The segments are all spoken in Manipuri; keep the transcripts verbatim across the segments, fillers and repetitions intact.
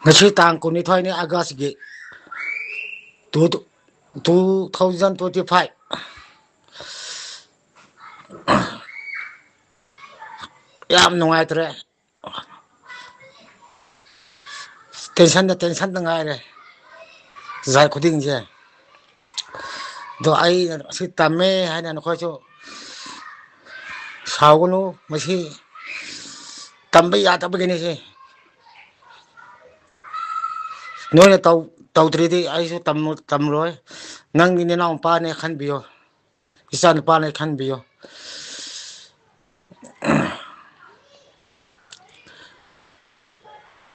ꯉꯁꯤ ꯇꯥꯡ ꯀꯨꯟꯅꯤꯊꯣꯏꯅꯤ ꯑꯥꯒꯁꯀꯤ, two, two thousand twenty five꯫ ꯌꯥꯝ ꯅꯨꯡꯉꯥꯏꯇ꯭ꯔꯦ꯫ ꯇꯦꯟꯁꯟꯗ ꯇꯦꯟꯁꯟꯗ ꯉꯥꯏꯔꯦ ꯖꯥꯠ ꯈꯨꯗꯤꯡꯁꯦ꯫ ꯑꯗꯣ ꯑꯩ ꯑꯁꯤ ꯇꯝꯃꯦ ꯍꯥꯏꯅ ꯅꯈꯣꯏꯁꯨ ꯁꯥꯎꯒꯅꯨ꯫ ꯃꯁꯤ ꯇꯝꯕ ꯌꯥꯗꯕꯒꯤꯅꯤ꯫ ꯁꯤ ꯅꯣꯏꯅ ꯇꯧ-, ꯇꯧꯗ꯭ꯔꯤꯗꯤ ꯑꯩꯁꯨ ꯇꯝꯃ-, ꯇꯝꯔꯣꯏ꯫ ꯅꯪꯒꯤ ꯅꯅꯥꯎ ꯅꯨꯄꯥꯅꯦ ꯈꯟꯕꯤꯌꯣ, ꯏꯆꯥ ꯅꯨꯄꯥꯅꯦ ꯈꯟꯕꯤꯌꯣ꯫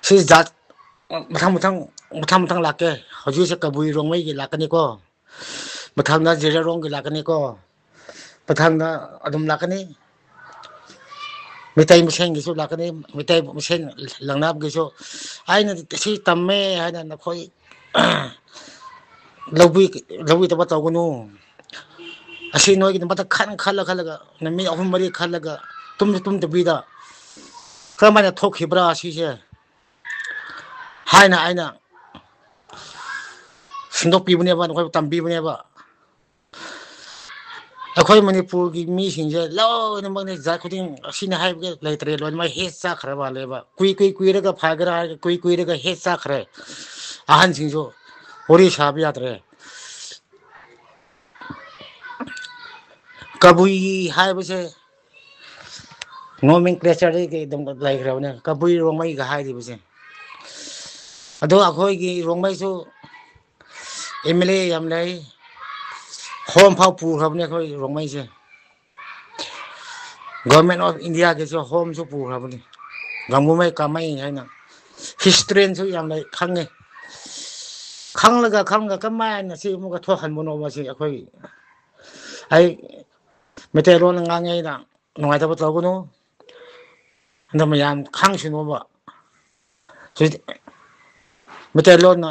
ꯁꯤ ꯖꯥꯠ ꯃꯊꯪ ꯃꯊꯪ, ꯃꯊꯪ ꯃꯊꯪ ꯂꯥꯛꯀꯦ꯫ ꯍꯧꯖꯤꯛꯁꯦ ꯀꯕꯨꯏ ꯔꯣꯡꯃꯩꯒꯤ ꯂꯥꯛꯀꯅꯤꯀꯣ, ꯃꯊꯪꯗ ꯖꯦꯔꯥꯔꯣꯡꯒꯤ ꯂꯥꯛꯀꯅꯤꯀꯣ, ꯃꯊꯪꯗ ꯑꯗꯨꯝ ꯂꯥꯛꯀꯅꯤ꯫ ꯃꯤꯇꯩ ꯃꯁꯦꯟꯒꯤꯁꯨ ꯂꯥꯛꯀꯅꯤ, ꯃꯤꯇꯩ ꯃꯁꯦꯟ ꯂꯪꯅꯕꯒꯤꯁꯨ꯫ ꯑꯩꯅ ꯁꯤ ꯇꯝꯃꯦ ꯍꯥꯏꯅ ꯅꯈꯣꯏ ꯂꯧꯕꯤ-, ꯂꯧꯕꯤꯗꯕ ꯇꯧꯒꯅꯨ꯫ ꯑꯁꯤ ꯅꯣꯏꯒꯤꯗꯃꯛꯇ ꯈꯟ ꯈꯜꯂ ꯈꯜꯂꯒ, ꯅꯨꯃꯤꯠ ꯑꯍꯨꯝ ꯃꯔꯤ ꯈꯜꯂꯒ, ꯇꯨꯝꯁꯨ ꯇꯨꯝꯗꯕꯤꯗ ꯀꯔꯝꯍꯥꯏꯅ ꯊꯣꯛꯈꯤꯕ꯭ꯔꯥ ꯁꯤꯁꯦ ꯍꯥꯏꯅ ꯑꯩꯅ ꯁꯦꯡꯗꯣꯛꯄꯤꯕꯅꯦꯕ, ꯅꯈꯣꯏꯕꯨ ꯇꯝꯕꯤꯕꯅꯦꯕ꯫ ꯑꯩꯈꯣꯏ ꯃꯅꯤꯄꯨꯔꯒꯤ ꯃꯤꯁꯤꯡꯁꯦ ꯂꯣꯏꯅꯃꯛꯅꯤ, ꯖꯥꯠ ꯈꯨꯗꯤꯡ ꯑꯁꯤꯅꯤ ꯍꯥꯏꯕꯒꯤ ꯂꯩꯇ꯭ꯔꯦ, ꯂꯣꯏꯅꯃꯛ ꯍꯦꯠ ꯆꯥꯈ꯭ꯔ ꯃꯥꯜꯂꯦꯕ꯫ ꯀꯨꯏ ꯀꯨꯏ ꯀꯨꯏꯔꯒ ꯐꯒꯦꯔꯥ ꯍꯥꯏꯔꯒ ꯀꯨꯏ ꯀꯨꯏꯔꯒ ꯍꯦꯠ ꯆꯥꯈ꯭ꯔꯦ꯫ ꯑꯍꯟꯁꯤꯡꯁꯨ ꯋꯥꯔꯤ ꯁꯥꯕ ꯌꯥꯗ꯭ꯔꯦ꯫ ꯀꯕꯨꯏ ꯍꯥꯏꯕꯁꯦ nomenclatureꯗꯒꯤ ꯑꯗꯨꯝ ꯂꯩꯈ꯭ꯔꯕꯅꯦ, ꯀꯕꯨꯏ ꯔꯣꯡꯃꯩꯒ ꯍꯥꯏꯔꯤꯕꯁꯦ꯫ ꯑꯗꯣ ꯑꯩꯈꯣꯏꯒꯤ ꯔꯣꯡꯃꯩꯁꯨ ꯑꯦꯝ ꯑꯦꯜ ꯑꯦ ꯌꯥꯝ ꯂꯩ, ꯍꯣꯝ ꯐꯥꯎ ꯄꯨꯈ꯭ꯔꯕꯅꯦ ꯑꯩꯈꯣꯏ ꯔꯣꯡꯃꯩꯁꯦ꯫ Government of Indiaꯒꯤꯁꯨ ꯍꯣꯝꯁꯨ ꯄꯨꯈ꯭ꯔꯕꯅꯤ, ꯒꯝꯒꯨꯃꯩ ꯀꯥꯃꯩ ꯍꯥꯏꯅ꯫ ꯍꯤꯁꯇ꯭ꯔꯤꯁꯨ ꯌꯥꯝ ꯂꯩ, ꯈꯪꯉꯦ꯫ ꯈꯪꯂꯒ, ꯈꯪꯂꯒ ꯀꯃꯥꯏꯅ ꯁꯤ ꯑꯃꯨꯛꯀ ꯊꯣꯛꯍꯟꯕꯅꯣ ꯃꯁꯤ ꯑꯩꯈꯣꯏ? ꯑꯩ ꯃꯩꯇꯩꯂꯣꯟ ꯉꯥꯡꯉꯦ ꯑꯩꯅ ꯅꯨꯡꯉꯥꯏꯇꯕ ꯇꯧꯒꯅꯨ꯫ ꯑꯗꯣ ꯃꯌꯥꯝ ꯈꯪꯁꯅꯨꯕ꯫ ꯍꯧꯖꯤꯛ ꯃꯩꯇꯩꯂꯣꯟꯅ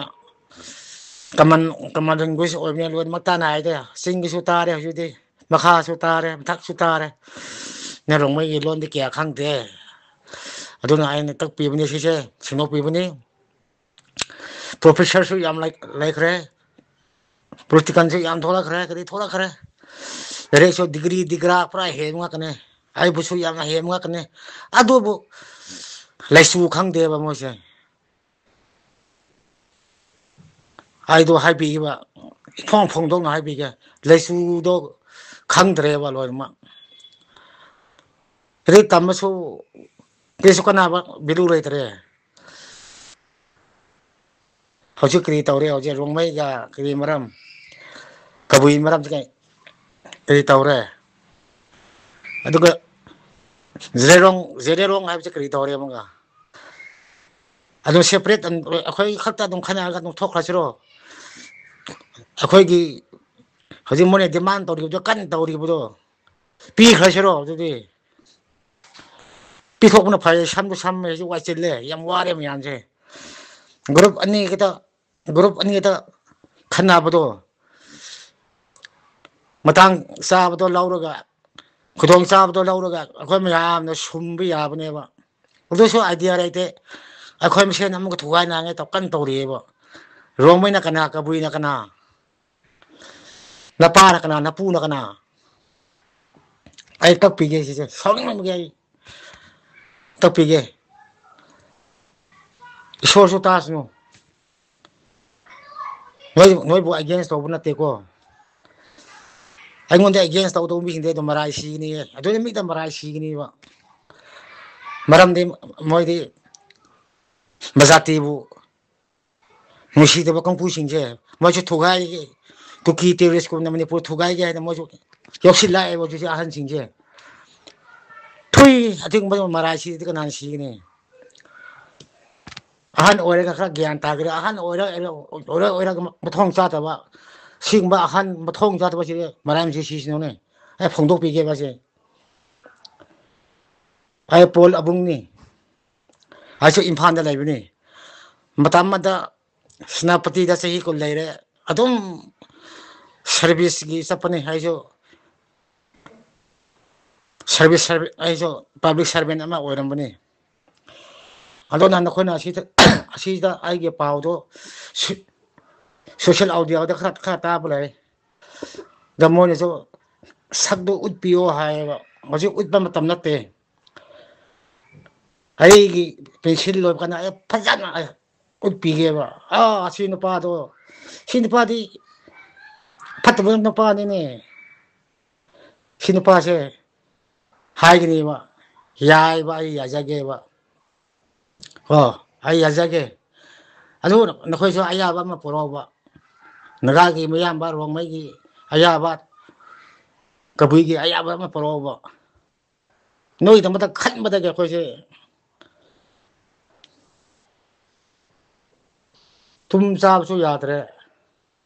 common, common language ꯑꯣꯏꯕꯅꯤꯅ ꯂꯣꯏꯅꯃꯛ ꯇꯥꯟꯅ ꯍꯥꯏꯗꯦ꯫ ꯆꯤꯡꯒꯤꯁꯨ ꯇꯥꯔꯦ ꯍꯧꯖꯤꯛꯇꯤ, ꯃꯈꯥꯁꯨ ꯇꯥꯔꯦ, ꯃꯊꯛꯁꯨ ꯇꯥꯔꯦ꯫ ꯅ ꯔꯣꯡꯃꯩꯒꯤ ꯂꯣꯟꯗꯤ ꯀꯌꯥ ꯈꯪꯗꯦ꯫ ꯑꯗꯨꯅ ꯑꯩꯅ ꯇꯥꯛꯄꯤꯕꯅꯤ ꯁꯤꯁꯦ, ꯁꯦꯡꯗꯣꯛꯄꯤꯕꯅꯤ꯫ ꯄ꯭ꯔꯣꯐꯦꯁꯔꯁꯨ ꯌꯥꯝ ꯂꯩ-, ꯂꯩꯈ꯭ꯔꯦ, ꯄꯣꯂꯤꯇꯤꯀꯜꯁꯨ ꯌꯥꯝ ꯊꯣꯛꯂꯛꯈ꯭ꯔꯦ, ꯀꯔꯤ ꯊꯣꯛꯂꯛꯈ꯭ꯔꯦ, ꯂꯥꯏꯔꯤꯛꯁꯨ ꯗꯤꯒ꯭ꯔꯤ ꯗꯤꯒ꯭ꯔꯥ ꯄꯨꯔꯥ ꯍꯦꯟꯕ ꯉꯥꯛꯇꯅꯦ, ꯑꯩꯕꯨꯁꯨ ꯌꯥꯝꯅ ꯍꯦꯟꯕ ꯉꯥꯛꯇꯅꯦ꯫ ꯑꯗꯨꯕꯨ ꯂꯥꯏꯁꯨ ꯈꯪꯗꯦꯕ ꯃꯣꯏꯁꯦ꯫ ꯑꯩꯗꯣ ꯍꯥꯏꯕꯤꯒꯦꯕ, ꯏꯐꯣꯡ ꯐꯣꯡꯗꯣꯛꯅ ꯍꯥꯏꯕꯤꯒꯦ, ꯂꯥꯏꯁꯨꯗꯣ ꯈꯪꯗ꯭ꯔꯦꯕ ꯂꯣꯏꯅꯃꯛ꯫ ꯂꯥꯏꯔꯤꯛ ꯇꯝꯕꯁꯨ ꯀꯔꯤꯁꯨ ꯀꯥꯟꯅꯕ ꯚꯦꯂꯨ ꯂꯩꯇ꯭ꯔꯦ꯫ ꯍꯧꯖꯤꯛ ꯀꯔꯤ ꯇꯧꯔꯦ? ꯍꯧꯖꯤꯛ ꯔꯣꯡꯃꯩꯒ ꯀꯔꯤ ꯃꯔꯝ, ꯀꯕꯨꯏ ꯃꯔꯝꯁꯦ ꯀꯔꯤ, ꯀꯔꯤ ꯇꯧꯔꯦ? ꯑꯗꯨꯒ ꯖꯦꯔꯦꯔꯣꯡ, ꯖꯦꯔꯦꯔꯣꯡ ꯍꯥꯏꯕꯁꯦ ꯀꯔꯤ ꯇꯧꯔꯦ ꯑꯃꯨꯛꯀ? ꯑꯗꯨꯝ ꯁꯦꯄꯔꯦꯠ ꯑꯩꯈꯣꯏ ꯈꯛꯇ ꯑꯗꯨꯝ ꯈꯟꯅꯔꯒ ꯑꯗꯨꯝ ꯊꯣꯛꯈ꯭ꯔꯁꯤꯔꯣ? ꯑꯩꯈꯣꯏꯒꯤ ꯍꯧꯖꯤꯛ ꯃꯣꯏꯅ ꯗꯤꯃꯥꯟ ꯇꯧꯔꯤꯕꯗꯣ, ꯀꯟꯅ ꯇꯧꯔꯤꯕꯗꯣ ꯄꯤꯈ꯭ꯔꯁꯤꯔꯣ ꯑꯗꯨꯗꯤ? ꯄꯤꯊꯣꯛꯄꯅ ꯐꯩ, ꯁꯝꯗꯣ ꯁꯝꯃꯦ, ꯍꯧꯖꯤꯛ ꯋꯥꯏ ꯆꯤꯜꯂꯦ, ꯌꯥꯝ ꯋꯥꯔꯦ ꯃꯌꯥꯝꯁꯦ꯫ ꯒ꯭ꯔꯨꯞ ꯑꯅꯤ ꯈꯛꯇ, ꯒ꯭ꯔꯨꯞ ꯑꯅꯤ ꯈꯛꯇ ꯈꯟꯅꯕꯗꯣ, ꯃꯇꯥꯡ ꯆꯥꯕꯗꯣ ꯂꯧꯔꯒ, ꯈꯨꯗꯣꯡ ꯆꯥꯕꯗꯣ ꯂꯧꯔꯒ ꯑꯩꯈꯣꯏ ꯃꯌꯥꯝꯅ ꯁꯨꯝꯕ ꯌꯥꯕꯅꯦꯕ꯫ ꯑꯗꯨꯁꯨ ꯑꯥꯏꯗꯤꯌꯥ ꯂꯩꯇꯦ꯫ ꯑꯩꯈꯣꯏ ꯃꯁꯦꯟ ꯑꯃꯨꯛꯀ ꯊꯨꯒꯥꯏ ꯅꯥꯉꯦ ꯇꯧ-, ꯀꯟꯅ ꯇꯧꯔꯤꯑꯦꯕ꯫ ꯔꯣꯡꯃꯩꯅ ꯀꯅꯥ, ꯀꯕꯨꯏꯅ ꯀꯅꯥ, ꯅꯄꯥꯅ ꯀꯅꯥ, ꯅꯄꯨꯅ ꯀꯅꯥ? ꯑꯩ ꯀꯛꯄꯤꯒꯦ ꯁꯤꯁꯦ, ꯁꯥꯎꯅꯤꯡꯃꯟꯕꯒꯤ ꯑꯩ ꯀꯛꯄꯤꯒꯦ꯫ ꯏꯁꯣꯔꯁꯨ ꯇꯥꯁꯅꯨ꯫ ꯅꯣꯏ, ꯅꯣꯏꯕꯨ ꯑꯦꯒꯦꯟꯁ ꯇꯧꯕ ꯅꯠꯇꯦꯀꯣ꯫ ꯑꯩꯉꯣꯟꯗ ꯑꯦꯒꯦꯟꯁ ꯇꯧꯗꯧꯕ ꯃꯤꯁꯤꯡꯗꯤ ꯑꯗꯨꯝ ꯃꯔꯥꯏ ꯁꯤꯒꯅꯤꯌꯦ꯫ ꯑꯗꯨ ꯅꯨꯃꯤꯠꯇ ꯃꯔꯥꯏ ꯁꯤꯒꯅꯤꯕ꯫ ꯃꯔꯝꯗꯤ ꯃꯣꯏꯗꯤ ꯃꯖꯥꯇꯤꯕꯨ ꯅꯨꯡꯁꯤꯗꯕ ꯀꯥꯡꯕꯨꯁꯤꯡꯁꯦ ꯃꯣꯏꯁꯨ ꯊꯨꯒꯥꯏꯒꯦ, ꯀꯨꯀꯤ ꯇꯦꯔꯣꯔꯤꯁꯀꯨꯝꯅ ꯃꯅꯤꯄꯨꯔ ꯊꯨꯒꯥꯏꯒꯦ ꯍꯥꯏꯅ ꯃꯣꯏꯁꯨ ꯌꯧꯁꯤꯜꯂꯛꯑꯦꯕ ꯍꯧꯖꯤꯛꯁꯦ ꯑꯍꯟꯁꯤꯡꯁꯦ꯫ ꯊꯨꯏ, ꯑꯗꯨꯒꯨꯝꯕ ꯃꯔꯥꯏꯁꯤꯗꯤ ꯀꯅꯥꯅ ꯁꯤꯒꯅꯤ? ꯑꯍꯟ ꯑꯣꯏꯔꯒ ꯈꯔ ꯒ꯭ꯌꯥꯟ ꯇꯥꯒꯦꯔꯥ, ꯑꯍꯟ ꯑꯣꯏꯔ-, ꯑꯣꯏꯔ-, ꯑꯣꯏꯔꯒ ꯃꯊꯣꯡ ꯆꯥꯗꯕ, ꯁꯤꯒꯨꯝꯕ ꯑꯍꯟ ꯃꯊꯣꯡ ꯆꯥꯗꯕꯁꯤꯗꯤ ꯃꯔꯝꯁꯤ ꯁꯤꯁꯤꯅꯨꯅꯦ꯫ ꯑꯩ ꯐꯣꯡꯗꯣꯛꯄꯤꯒꯦꯕ ꯁꯦ꯫ ꯑꯩ ꯄꯣꯜ ꯑꯕꯨꯡꯅꯤ꯫ ꯑꯩꯁꯨ ꯏꯝꯐꯥꯜꯗ ꯂꯩꯕꯅꯤ꯫ ꯃꯇꯝ ꯑꯃꯗ ꯁꯦꯅꯥꯄꯇꯤꯗ ꯆꯍꯤ ꯀꯨꯟ ꯂꯩꯔꯦ꯫ ꯑꯗꯨꯝ ꯁꯔꯚꯤꯁꯀꯤ ꯆꯠꯄꯅꯤ ꯑꯩꯁꯨ꯫ ꯁꯔꯚꯤꯁ, ꯁꯔꯚꯤ-, ꯑꯩꯁꯨ ꯄꯕ꯭ꯂꯤꯛ ꯁꯔꯚꯦꯟ ꯑꯃ ꯑꯣꯏꯔꯝꯕꯅꯤ꯫ ꯑꯗꯨꯅ ꯅꯈꯣꯏꯅ ꯑꯁꯤꯗ ꯑꯁꯤꯗ ꯑꯩꯒꯤ ꯄꯥꯎꯗꯣ ꯁꯣ-, social audio ꯗ ꯈꯔ, ꯈꯔ ꯇꯥꯕ ꯂꯩ꯫ ꯑꯗ ꯃꯣꯏꯅꯁꯨ ꯁꯛꯇꯨ ꯎꯠꯄꯤꯌꯣ ꯍꯥꯏꯌꯦꯕ꯫ ꯍꯧꯖꯤꯛ ꯎꯠꯄ ꯃꯇꯝ ꯅꯠꯇꯦ꯫ ꯑꯩꯒꯤ ꯄꯦꯟꯁꯤꯜ ꯂꯣꯏꯕ ꯀꯥꯟꯗ ꯑꯩ ꯐꯖꯅ ꯑꯩ ꯎꯠꯄꯤꯒꯦꯕ꯫ "ꯑꯥ, ꯁꯤ ꯅꯨꯄꯥꯗꯣ, ꯁꯤ ꯅꯨꯄꯥꯗꯤ ꯐꯠꯇꯕ ꯅꯨꯄꯥꯅꯤꯅꯦ꯫ ꯁꯤ ꯅꯨꯄꯥꯁꯦ ꯍꯥꯏꯒꯅꯤꯕ, ꯌꯥꯏꯕ, ꯑꯩ ꯌꯥꯖꯒꯦꯕ꯫ ꯀꯣ, ꯑꯩ ꯌꯥꯖꯒꯦ꯫ ꯑꯗꯨ ꯅꯈꯣꯏꯁꯨ ꯑꯌꯥꯕ ꯑꯃ ꯄꯨꯔꯛꯎꯕ꯫ ꯅꯥꯒꯥꯒꯤ ꯃꯌꯥꯝꯕ, ꯔꯣꯡꯃꯩꯒꯤ ꯑꯌꯥꯕ, ꯀꯕꯨꯏꯒꯤ ꯑꯌꯥꯕ ꯑꯃ ꯄꯨꯔꯛꯎꯕ꯫ ꯅꯣꯏꯒꯤꯗꯃꯛꯇ ꯈꯟꯕꯗꯒꯤ ꯑꯩꯈꯣꯏꯁꯦ ꯇꯨꯝ ꯆꯥꯕꯁꯨ ꯌꯥꯗ꯭ꯔꯦ꯫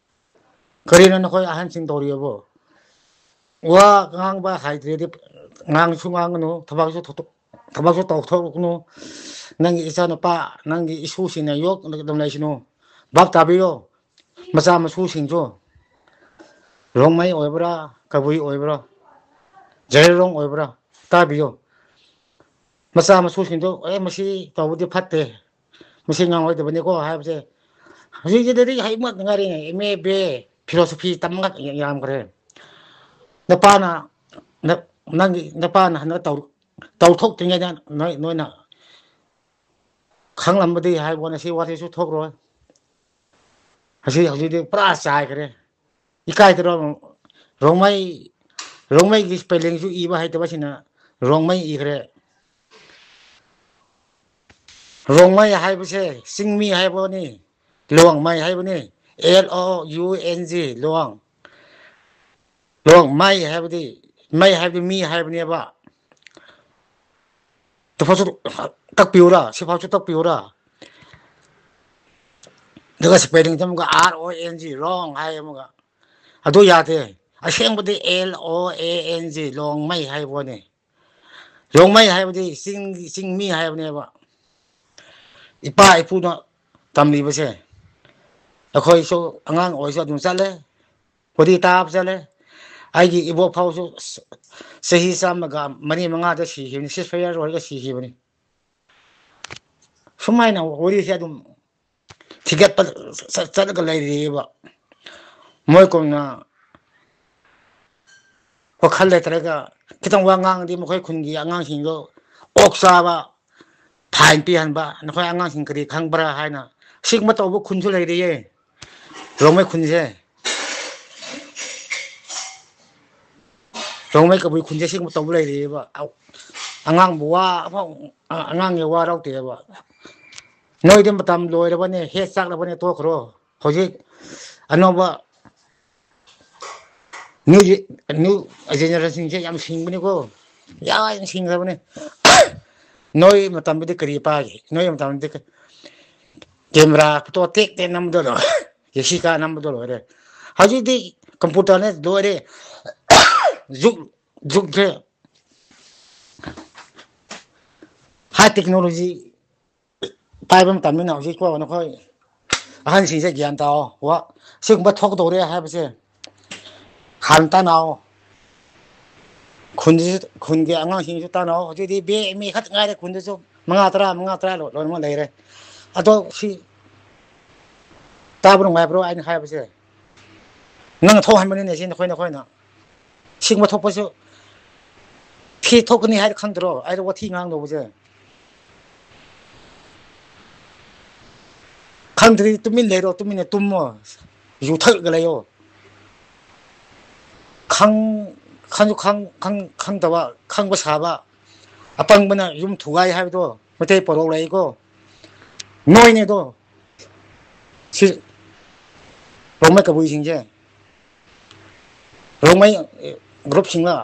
ꯀꯔꯤꯅꯣ ꯅꯈꯣꯏ ꯑꯍꯟꯁꯤꯡ ꯇꯧꯔꯤꯕꯣ? ꯋꯥ ꯉꯥꯡꯕ ꯍꯩꯇ꯭ꯔꯗꯤ ꯉꯥꯡꯁꯨ ꯉꯥꯡꯒꯅꯨ, ꯊꯕꯛꯁꯨ ꯊꯣꯛ-, ꯊꯕꯛꯁꯨ ꯇꯧꯊꯣꯛꯀꯅꯨ꯫ ꯅꯪꯒꯤ ꯏꯆꯥꯅꯨꯄꯥ, ꯅꯪꯒꯤ ꯏꯁꯨꯁꯤꯡꯅ ꯌꯣꯛ ꯑꯗꯨꯝ ꯂꯩꯁꯅꯨ꯫ ꯚꯥꯞ ꯇꯥꯕꯤꯌꯣ꯫ ꯃꯆꯥ ꯃꯁꯨꯁꯤꯡꯁꯨ ꯔꯣꯡꯃꯩ ꯑꯣꯏꯕ꯭ꯔꯥ, ꯀꯕꯨꯏ ꯑꯣꯏꯕ꯭ꯔꯥ, ꯖꯦꯔꯣꯡ ꯑꯣꯏꯕ꯭ꯔꯥ, ꯇꯥꯕꯤꯌꯣ꯫ ꯃꯆꯥ ꯃꯁꯨꯁꯤꯡꯗꯣ, "ꯑꯦ, ꯃꯁꯤ ꯇꯧꯕꯗꯤ ꯐꯠꯇꯦ, ꯃꯁꯤ ꯉꯥꯡꯂꯣꯏꯗꯕꯅꯤꯀꯣ" ꯍꯥꯏꯕꯁꯦ ꯍꯧꯖꯤꯛꯇꯤ ꯂꯥꯏꯔꯤꯛ ꯍꯩꯕ ꯉꯥꯛꯇ ꯉꯥꯏꯔꯦꯅꯦ꯫ M A, B A, philosophy ꯇꯝꯕ ꯉꯥꯛꯇ ꯌꯥꯝꯈ꯭ꯔꯦ꯫ ꯅꯄꯥꯅ, ꯅ-, ꯅꯪꯒꯤ ꯅꯄꯥꯅ ꯍꯟꯗꯛ ꯇꯧ-, ꯇꯧꯊꯣꯛꯇ꯭ꯔꯤꯉꯩꯗ ꯅꯣꯏ, ꯅꯣꯏꯅ ꯈꯪꯂꯝꯕꯗꯤ ꯍꯥꯏꯕ ꯋꯥꯅꯤ, ꯁꯤ ꯋꯥꯔꯤꯁꯨ ꯊꯣꯛꯔꯣꯏ꯫ ꯑꯁꯤ ꯍꯧꯖꯤꯛꯇꯤ ꯄꯨꯔꯥ ꯆꯥꯏꯈ꯭ꯔꯦ꯫ ꯏꯀꯥꯏꯗ꯭ꯔꯣ? ꯔꯣꯡꯃꯩ, ꯔꯣꯡꯃꯩꯒꯤ spelling ꯁꯨ ꯏꯕ ꯍꯩꯇꯕꯁꯤꯅ ꯔꯣꯡꯃꯩ ꯏꯈ꯭ꯔꯦ꯫ ꯔꯣꯡꯃꯩ ꯍꯥꯏꯕꯁꯦ ꯆꯤꯡꯃꯤ ꯍꯥꯏꯕꯅꯤ, ꯂꯣꯡꯃꯩ ꯍꯥꯏꯕꯅꯤ, L O U N G, ꯂꯣꯡ꯫ ꯂꯣꯡꯃꯩ ꯍꯥꯏꯕꯗꯤ, ꯃꯩ ꯍꯥꯏꯕꯗꯤ ꯃꯤ ꯍꯥꯏꯕꯅꯦꯕ꯫ ꯇꯨꯐꯥꯎꯁꯨ ꯇꯥꯛꯄꯤꯌꯨꯔꯥ? ꯁꯤꯐꯥꯎꯁꯨ ꯇꯥꯛꯄꯤꯌꯨꯔꯥ? ꯑꯗꯨꯒ spelling ꯁꯦ ꯑꯃꯨꯛꯀ R O N G, ꯔꯣꯡ ꯍꯥꯏ ꯑꯃꯨꯛꯀ꯫ ꯑꯗꯨ ꯌꯥꯗꯦ꯫ ꯑꯁꯦꯡꯕꯗꯤ L O A N G, ꯂꯣꯡꯃꯩ ꯍꯥꯏꯕ ꯋꯥꯅꯤ꯫ ꯂꯣꯡꯃꯩ ꯍꯥꯏꯕꯗꯤ ꯆꯤꯡ, ꯆꯤꯡꯃꯤ ꯍꯥꯏꯕꯅꯦꯕ꯫ ꯏꯄꯥ ꯏꯄꯨꯅ ꯇꯝꯂꯤꯕꯁꯦ꯫ ꯑꯩꯈꯣꯏꯁꯨ ꯑꯉꯥꯡ ꯑꯣꯏꯔꯁꯨ ꯑꯗꯨꯝ ꯆꯠꯂꯦ꯫ ꯋꯥꯔꯤ ꯇꯥꯕ ꯆꯠꯂꯦ꯫ ꯑꯩꯒꯤ ꯏꯕꯣꯛ ꯐꯥꯎꯁꯨ ꯆꯍꯤ ꯆꯥꯝꯃꯒ ꯃꯔꯤ ꯃꯉꯥꯗ ꯁꯤꯈꯤꯕꯅꯤ, ceasefire ꯑꯣꯏꯔꯒ ꯁꯤꯈꯤꯕꯅꯤ꯫ ꯁꯨꯃꯥꯏꯅ ꯋꯥꯔꯤꯁꯦ ꯑꯗꯨꯝ ꯊꯤꯒꯠꯄ ꯆꯠ- ꯆꯠꯂꯒ ꯂꯩꯔꯤꯑꯕ꯫ ꯃꯣꯏ ꯀꯨꯝꯅ ꯋꯥꯈꯜ ꯂꯩꯇ꯭ꯔꯒ ꯈꯤꯇꯪ ꯋꯥ ꯉꯥꯡꯉꯗꯤ ꯃꯈꯣꯏ ꯈꯨꯟꯒꯤ ꯑꯉꯥꯡꯁꯤꯡꯗꯣ ꯑꯣꯛ ꯆꯥꯕ, ꯐꯥꯏꯟ ꯄꯤꯍꯟꯕ, ꯅꯈꯣꯏ ꯑꯉꯥꯡꯁꯤꯡ ꯀꯔꯤ ꯈꯪꯕ꯭ꯔꯥ ꯍꯥꯏꯅ ꯁꯤꯒꯨꯝꯕ ꯇꯧꯕ ꯈꯨꯟꯁꯨ ꯂꯩꯔꯤꯌꯦ꯫ ꯔꯣꯡꯃꯩ ꯈꯨꯟꯁꯦ, ꯔꯣꯡꯃꯩ ꯀꯕꯨꯏ ꯈꯨꯟꯁꯦ ꯁꯤꯒꯨꯝꯕ ꯇꯧꯕ ꯂꯩꯔꯤꯑꯕ꯫ ꯑꯉꯥꯡꯕꯨ ꯋꯥ ꯑꯐꯥꯎ, ꯑꯉꯥꯡꯒꯤ ꯋꯥ ꯂꯧꯗꯦꯕ꯫ ꯅꯣꯏꯗꯤ ꯃꯇꯝ ꯂꯣꯏꯔꯕꯅꯦ, ꯍꯦ ꯆꯥꯛꯂꯕꯅꯦ, ꯇꯣꯛꯈ꯭ꯔꯣ꯫ ꯍꯧꯖꯤꯛ ꯑꯅꯧꯕ ꯅ꯭ꯌꯨ ꯖꯦ- ꯅ꯭ꯌꯨ ꯖꯦꯅꯦꯔꯦꯁꯟꯁꯦ ꯌꯥꯝ ꯁꯤꯡꯕꯅꯤꯀꯣ, ꯌꯥꯝ ꯁꯤꯡꯈ꯭ꯔꯕꯅꯤ꯫ ꯅꯣꯏ ꯃꯇꯝꯗꯗꯤ ꯀꯔꯤ ꯄꯥꯏꯒꯦ? ꯅꯣꯏ ꯃꯇꯝꯗꯗꯤ ꯀ- ꯀꯦꯃꯦꯔꯥ ꯐꯣꯇꯣ ꯇꯦꯛ ꯇꯦꯛ ꯅꯝꯕꯗꯣ ꯂꯣꯏꯔꯦ, ꯖꯦꯁꯤꯀꯥ ꯅꯝꯕꯗꯣ ꯂꯣꯏꯔꯦ꯫ ꯍꯧꯖꯤꯛꯇꯤ ꯀꯝꯄ꯭ꯌꯨꯇꯔꯅ ꯂꯣꯏꯔꯦ꯫ ꯖꯨꯛ ꯖꯨꯛꯁꯦ ꯍꯥꯏ ꯇꯦꯛꯅꯣꯂꯣꯖꯤ ꯄꯥꯏꯕ ꯃꯇꯝꯅꯤꯅ ꯍꯧꯖꯤꯛꯀꯣ ꯅꯈꯣꯏ ꯑꯍꯟꯁꯤꯡꯁꯦ ꯒ꯭ꯌꯥꯟ ꯇꯥꯑꯣ꯫ ꯋꯥ ꯁꯤꯒꯨꯝꯕ ꯊꯣꯛꯀꯗꯧꯔꯦ ꯍꯥꯏꯕꯁꯦ ꯍꯥꯟꯅ ꯇꯥꯟꯅꯑꯣ꯫ ꯈꯨꯟꯁꯤꯁꯨ, ꯈꯨꯟꯒꯤ ꯑꯉꯥꯡꯁꯤꯡꯁꯨ ꯇꯥꯟꯅꯧ꯫ ꯍꯧꯖꯤꯛꯇꯤ ꯕꯦ ꯃꯤ ꯈꯛꯇ ꯉꯥꯏꯔꯦ ꯈꯨꯟꯗꯁꯨ, ꯃꯉꯥ ꯇꯔꯥ, ꯃꯉꯥ ꯇꯔꯥ ꯂꯣꯏꯅꯃꯛ ꯂꯩꯔꯦ꯫ ꯑꯗꯣ ꯁꯤ ꯇꯥꯕ ꯅꯨꯡꯉꯥꯏꯕ꯭ꯔꯣ ꯑꯩꯅ ꯍꯥꯏꯕꯁꯦ? ꯅꯪꯅ ꯊꯣꯛꯍꯟꯕꯅꯤꯅꯦ ꯁꯤ ꯅꯈꯣꯏ ꯅꯈꯣꯏꯅ꯫ ꯁꯤꯒꯨꯝꯕ ꯊꯣꯛꯄꯁꯨ ꯐꯤ ꯊꯣꯛꯀꯅꯤ ꯍꯥꯏꯅ ꯈꯪꯗ꯭ꯔꯣ? ꯑꯩꯅ ꯋꯥꯊꯤ ꯉꯥꯡꯗꯧꯕꯁꯦ꯫ ꯈꯪꯗ꯭ꯔꯗꯤ ꯇꯨꯃꯤꯟ ꯂꯩꯔꯣ, ꯇꯨꯃꯤꯟꯅ ꯇꯨꯝꯃꯣ, ꯌꯨ ꯊꯛꯂꯒ ꯂꯩꯌꯣ꯫ ꯈꯪ ꯈꯪꯁꯨ ꯈꯪ ꯈꯪ ꯈꯪꯗꯕ, ꯈꯪꯕ ꯁꯥꯕ, ꯑꯄꯪꯕꯅ ꯌꯨꯝ ꯊꯨꯒꯥꯏ ꯍꯥꯏꯕꯗꯣ ꯃꯩꯇꯩ ꯄꯥꯎꯔꯧ ꯂꯩꯀꯣ꯫ ꯅꯣꯏꯅꯦꯗꯣ ꯁꯤ ꯔꯣꯡꯃꯩ ꯀꯕꯨꯏꯁꯤꯡꯁꯦ꯫ ꯔꯣꯡꯃꯩ ꯒ꯭ꯔꯨꯞꯁꯤꯡꯅ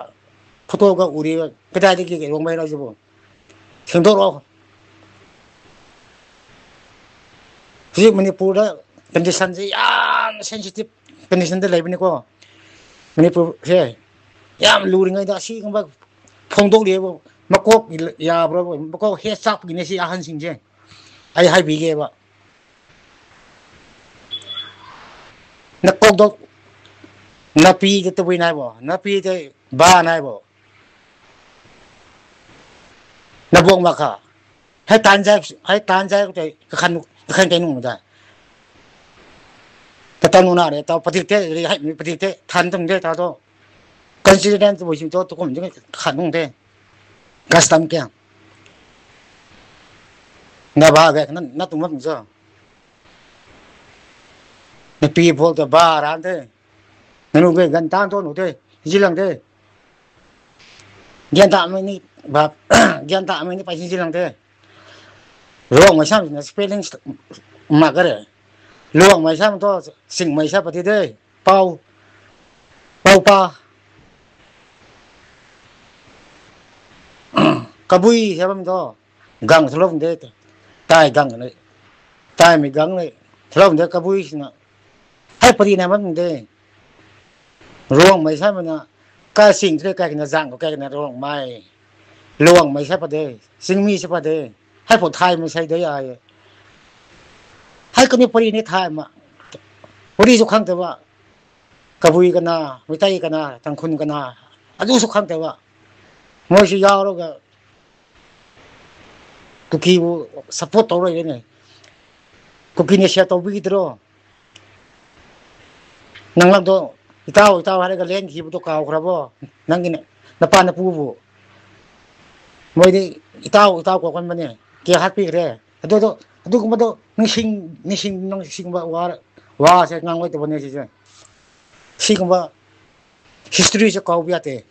ꯐꯣꯇꯣꯒ ꯎꯔꯤꯕ ꯀꯗꯥꯏꯗꯒꯤ ꯔꯣꯡꯃꯩꯔꯣ ꯁꯤꯕꯨ? ꯁꯦꯡꯗꯣꯛꯔꯛꯑꯣ꯫ ꯍꯧꯖꯤꯛ ꯃꯅꯤꯄꯨꯔꯗ ꯀꯟꯗꯤꯁꯟꯁꯤ ꯌꯥꯝ ꯁꯦꯟꯁꯤꯇꯤꯞ ꯀꯟꯗꯤꯁꯟꯗ ꯂꯩꯕꯅꯤꯀꯣ꯫ ꯃꯅꯤꯄꯨꯔꯁꯦ ꯌꯥꯝ ꯂꯨꯔꯤꯉꯩꯗ ꯑꯁꯤꯒꯨꯝꯕ ꯐꯣꯡꯗꯣꯛꯂꯤꯑꯕ꯫ ꯃꯀꯣꯛ ꯌꯥꯕ꯭ꯔꯕ? ꯃꯀꯣꯛ ꯍꯦ ꯆꯥꯛꯄꯒꯤꯅꯦ ꯁꯤ ꯑꯍꯟꯁꯤꯡꯁꯦ꯫ ꯑꯩ ꯍꯥꯏꯕꯤꯒꯦꯕ꯫ ꯅꯀꯣꯛꯇꯣ ꯅꯥꯄꯤꯗ ꯇꯧꯕꯩ ꯅꯥꯏꯕꯣ, ꯅꯥꯄꯤꯗ ꯕꯥ ꯅꯥꯏꯕꯣ꯫ ꯅꯕꯣꯛ ꯃꯈꯥ꯫ Hai tan jai, hai tan jai ko tai, ka khan, ka khan kai nung da. Ta tanu na re, ta patik te, ri hai mi patik te, than tung de ta to. Consider to, bo sim to, to kom jing khan nung de. Custom kya. Na ba ga, na, na tung ma tung so. Na pi bol to ba ran de. Na nu ge gan tan to nu de, ji lang de. Gian ta mai ni ba, gian ta mai ni pa ji lang de. Ruang mai sam na spelling ma ka re. Luang mai sam to, sing mai sa pa ti de. Pau. Pau pa. Kabui sa bam to. Gang thlo de. Tai gang ne. Tai mi gang ne. Thlo de kabui sina. Hai pari na bam de. Ruang mai sa ma na. Ka sing tre ka na jang ko ka na ruang mai. Luang mai sa pa de. Sing mi sa pa de. Hai po thai mai sai de ya ye. Hai ka ni pari ni thai ma. Pari ju khang te ba. Kabui kana, Meitai kana, Tangkhul kana, ꯑꯗꯨꯁꯨ ꯈꯪꯗꯕ꯫ ꯃꯣꯏꯁꯨ ꯌꯥꯎꯔꯒ ꯀꯨꯀꯤꯕꯨ support ꯇꯧꯔ ꯂꯩꯔꯦꯅꯦ꯫ ꯀꯨꯀꯤꯅ share ꯇꯧꯕꯤꯗ꯭ꯔꯣ? ꯅꯪ ꯂꯝꯗꯣ ꯏꯇꯥꯎ, ꯏꯇꯥꯎ ꯍꯥꯏꯔꯒ ꯂꯦꯟꯈꯤꯕꯗꯣ ꯀꯥꯎꯈ꯭ꯔꯕꯣ? ꯅꯪꯒꯤ ꯅ-, ꯅꯄꯥ ꯅꯄꯨꯕꯨ꯫ ꯃꯣꯏꯗꯤ ꯏꯇꯥꯎ, ꯏꯇꯥꯎ ꯀꯧꯒꯟꯕꯅꯦ꯫ ꯀꯌꯥ ꯍꯥꯠꯄꯤꯈ꯭ꯔꯦ? ꯑꯗꯨꯗꯣ, ꯑꯗꯨꯒꯨꯝꯕꯗꯣ ꯅꯤꯡꯁꯤꯡ-, ꯅꯤꯡꯁꯤꯡ-, ꯅꯤꯡꯁꯤꯡꯕ ꯋꯥꯔ-, ꯋꯥꯁꯦ ꯉꯥꯡꯂꯣꯏꯗꯕꯅꯦ ꯁꯤꯁꯦ꯫ ꯁꯤꯒꯨꯝꯕ historyꯁꯦ ꯀꯥꯎꯕ ꯌꯥꯗꯦ꯫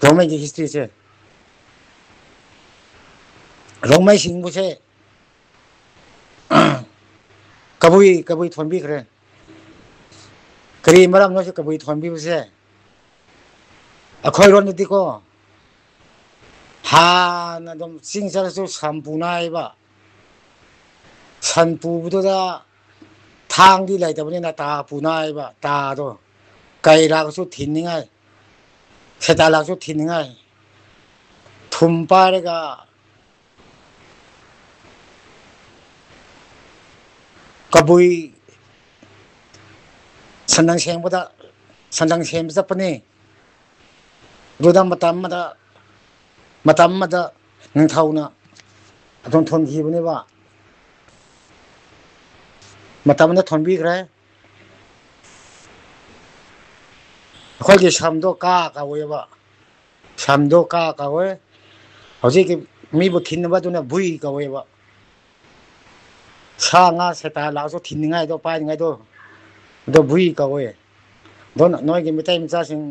ꯔꯣꯡꯃꯩꯒꯤ historyꯁꯦ꯫ ꯔꯣꯡꯃꯩꯁꯤꯡꯕꯨꯁꯦ ꯀꯕꯨꯏ, ꯀꯕꯨꯏ ꯊꯣꯟꯕꯤꯈ꯭ꯔꯦ꯫ ꯀꯔꯤ ꯃꯔꯝꯅꯣ ꯁꯤ ꯀꯕꯨꯏ ꯊꯣꯟꯕꯤꯕꯁꯦ? ꯑꯩꯈꯣꯏꯔꯣꯝꯗꯗꯤꯀꯣ, ꯍꯥꯟꯅ ꯑꯗꯨꯝ ꯆꯤꯡ ꯆꯠꯂꯁꯨ ꯁꯟ ꯄꯨꯅꯥꯏꯕ꯫ ꯁꯟ ꯄꯨꯕꯗꯨꯗ ꯊꯥꯡꯗꯤ ꯂꯩꯇꯕꯅꯤꯅ ꯇꯥ ꯄꯨꯅꯥꯏꯕ, ꯇꯥꯗꯣ꯫ ꯀꯩꯔꯥꯛꯁꯨ ꯊꯤꯟꯅꯤꯡꯉꯥꯏ, ꯁꯦꯇꯥꯂꯥꯛꯁꯨ ꯊꯤꯟꯅꯤꯡꯉꯥꯏ꯫ ꯊꯨꯝ ꯄꯥꯏꯔꯒ ꯀꯕꯨꯏ ꯁꯟꯗꯪ ꯁꯦꯡꯕꯗ, ꯁꯟꯗꯪ ꯁꯦꯡꯕ ꯆꯠꯄꯅꯤ꯫ ꯑꯗꯨꯗ ꯃꯇꯝ ꯑꯃꯗ, ꯃꯇꯝ ꯑꯃꯗ ꯅꯤꯡꯊꯧꯅ ꯑꯗꯨꯝ ꯊꯣꯟꯈꯤꯕꯅꯦꯕ꯫ ꯃꯇꯝꯗ ꯊꯣꯟꯕꯤꯈ꯭ꯔꯦ꯫ ꯑꯩꯈꯣꯏꯒꯤ ꯁꯝꯗꯣ ꯀꯥ ꯀꯧꯋꯦꯕ꯫ ꯁꯝꯗꯣ ꯀꯥ ꯀꯧꯋꯦ꯫ ꯍꯧꯖꯤꯛꯀꯤ ꯃꯤꯕꯨ ꯊꯤꯟꯅꯕꯗꯨꯅ ꯕꯨꯏ ꯀꯧꯋꯦꯕ꯫ ꯁꯥ ꯉꯥ ꯁꯦꯇꯥ ꯂꯥꯛꯑꯁꯨ ꯊꯤꯟꯅꯤꯡꯉꯥꯏꯗꯣ, ꯄꯥꯏꯅꯤꯡꯉꯥꯏꯗꯣ, ꯑꯗꯣ ꯕꯨꯏ ꯀꯧꯋꯦ꯫ ꯑꯗꯣ ꯅꯣꯏꯒꯤ ꯃꯤꯇꯩ ꯃꯆꯥꯁꯤꯡ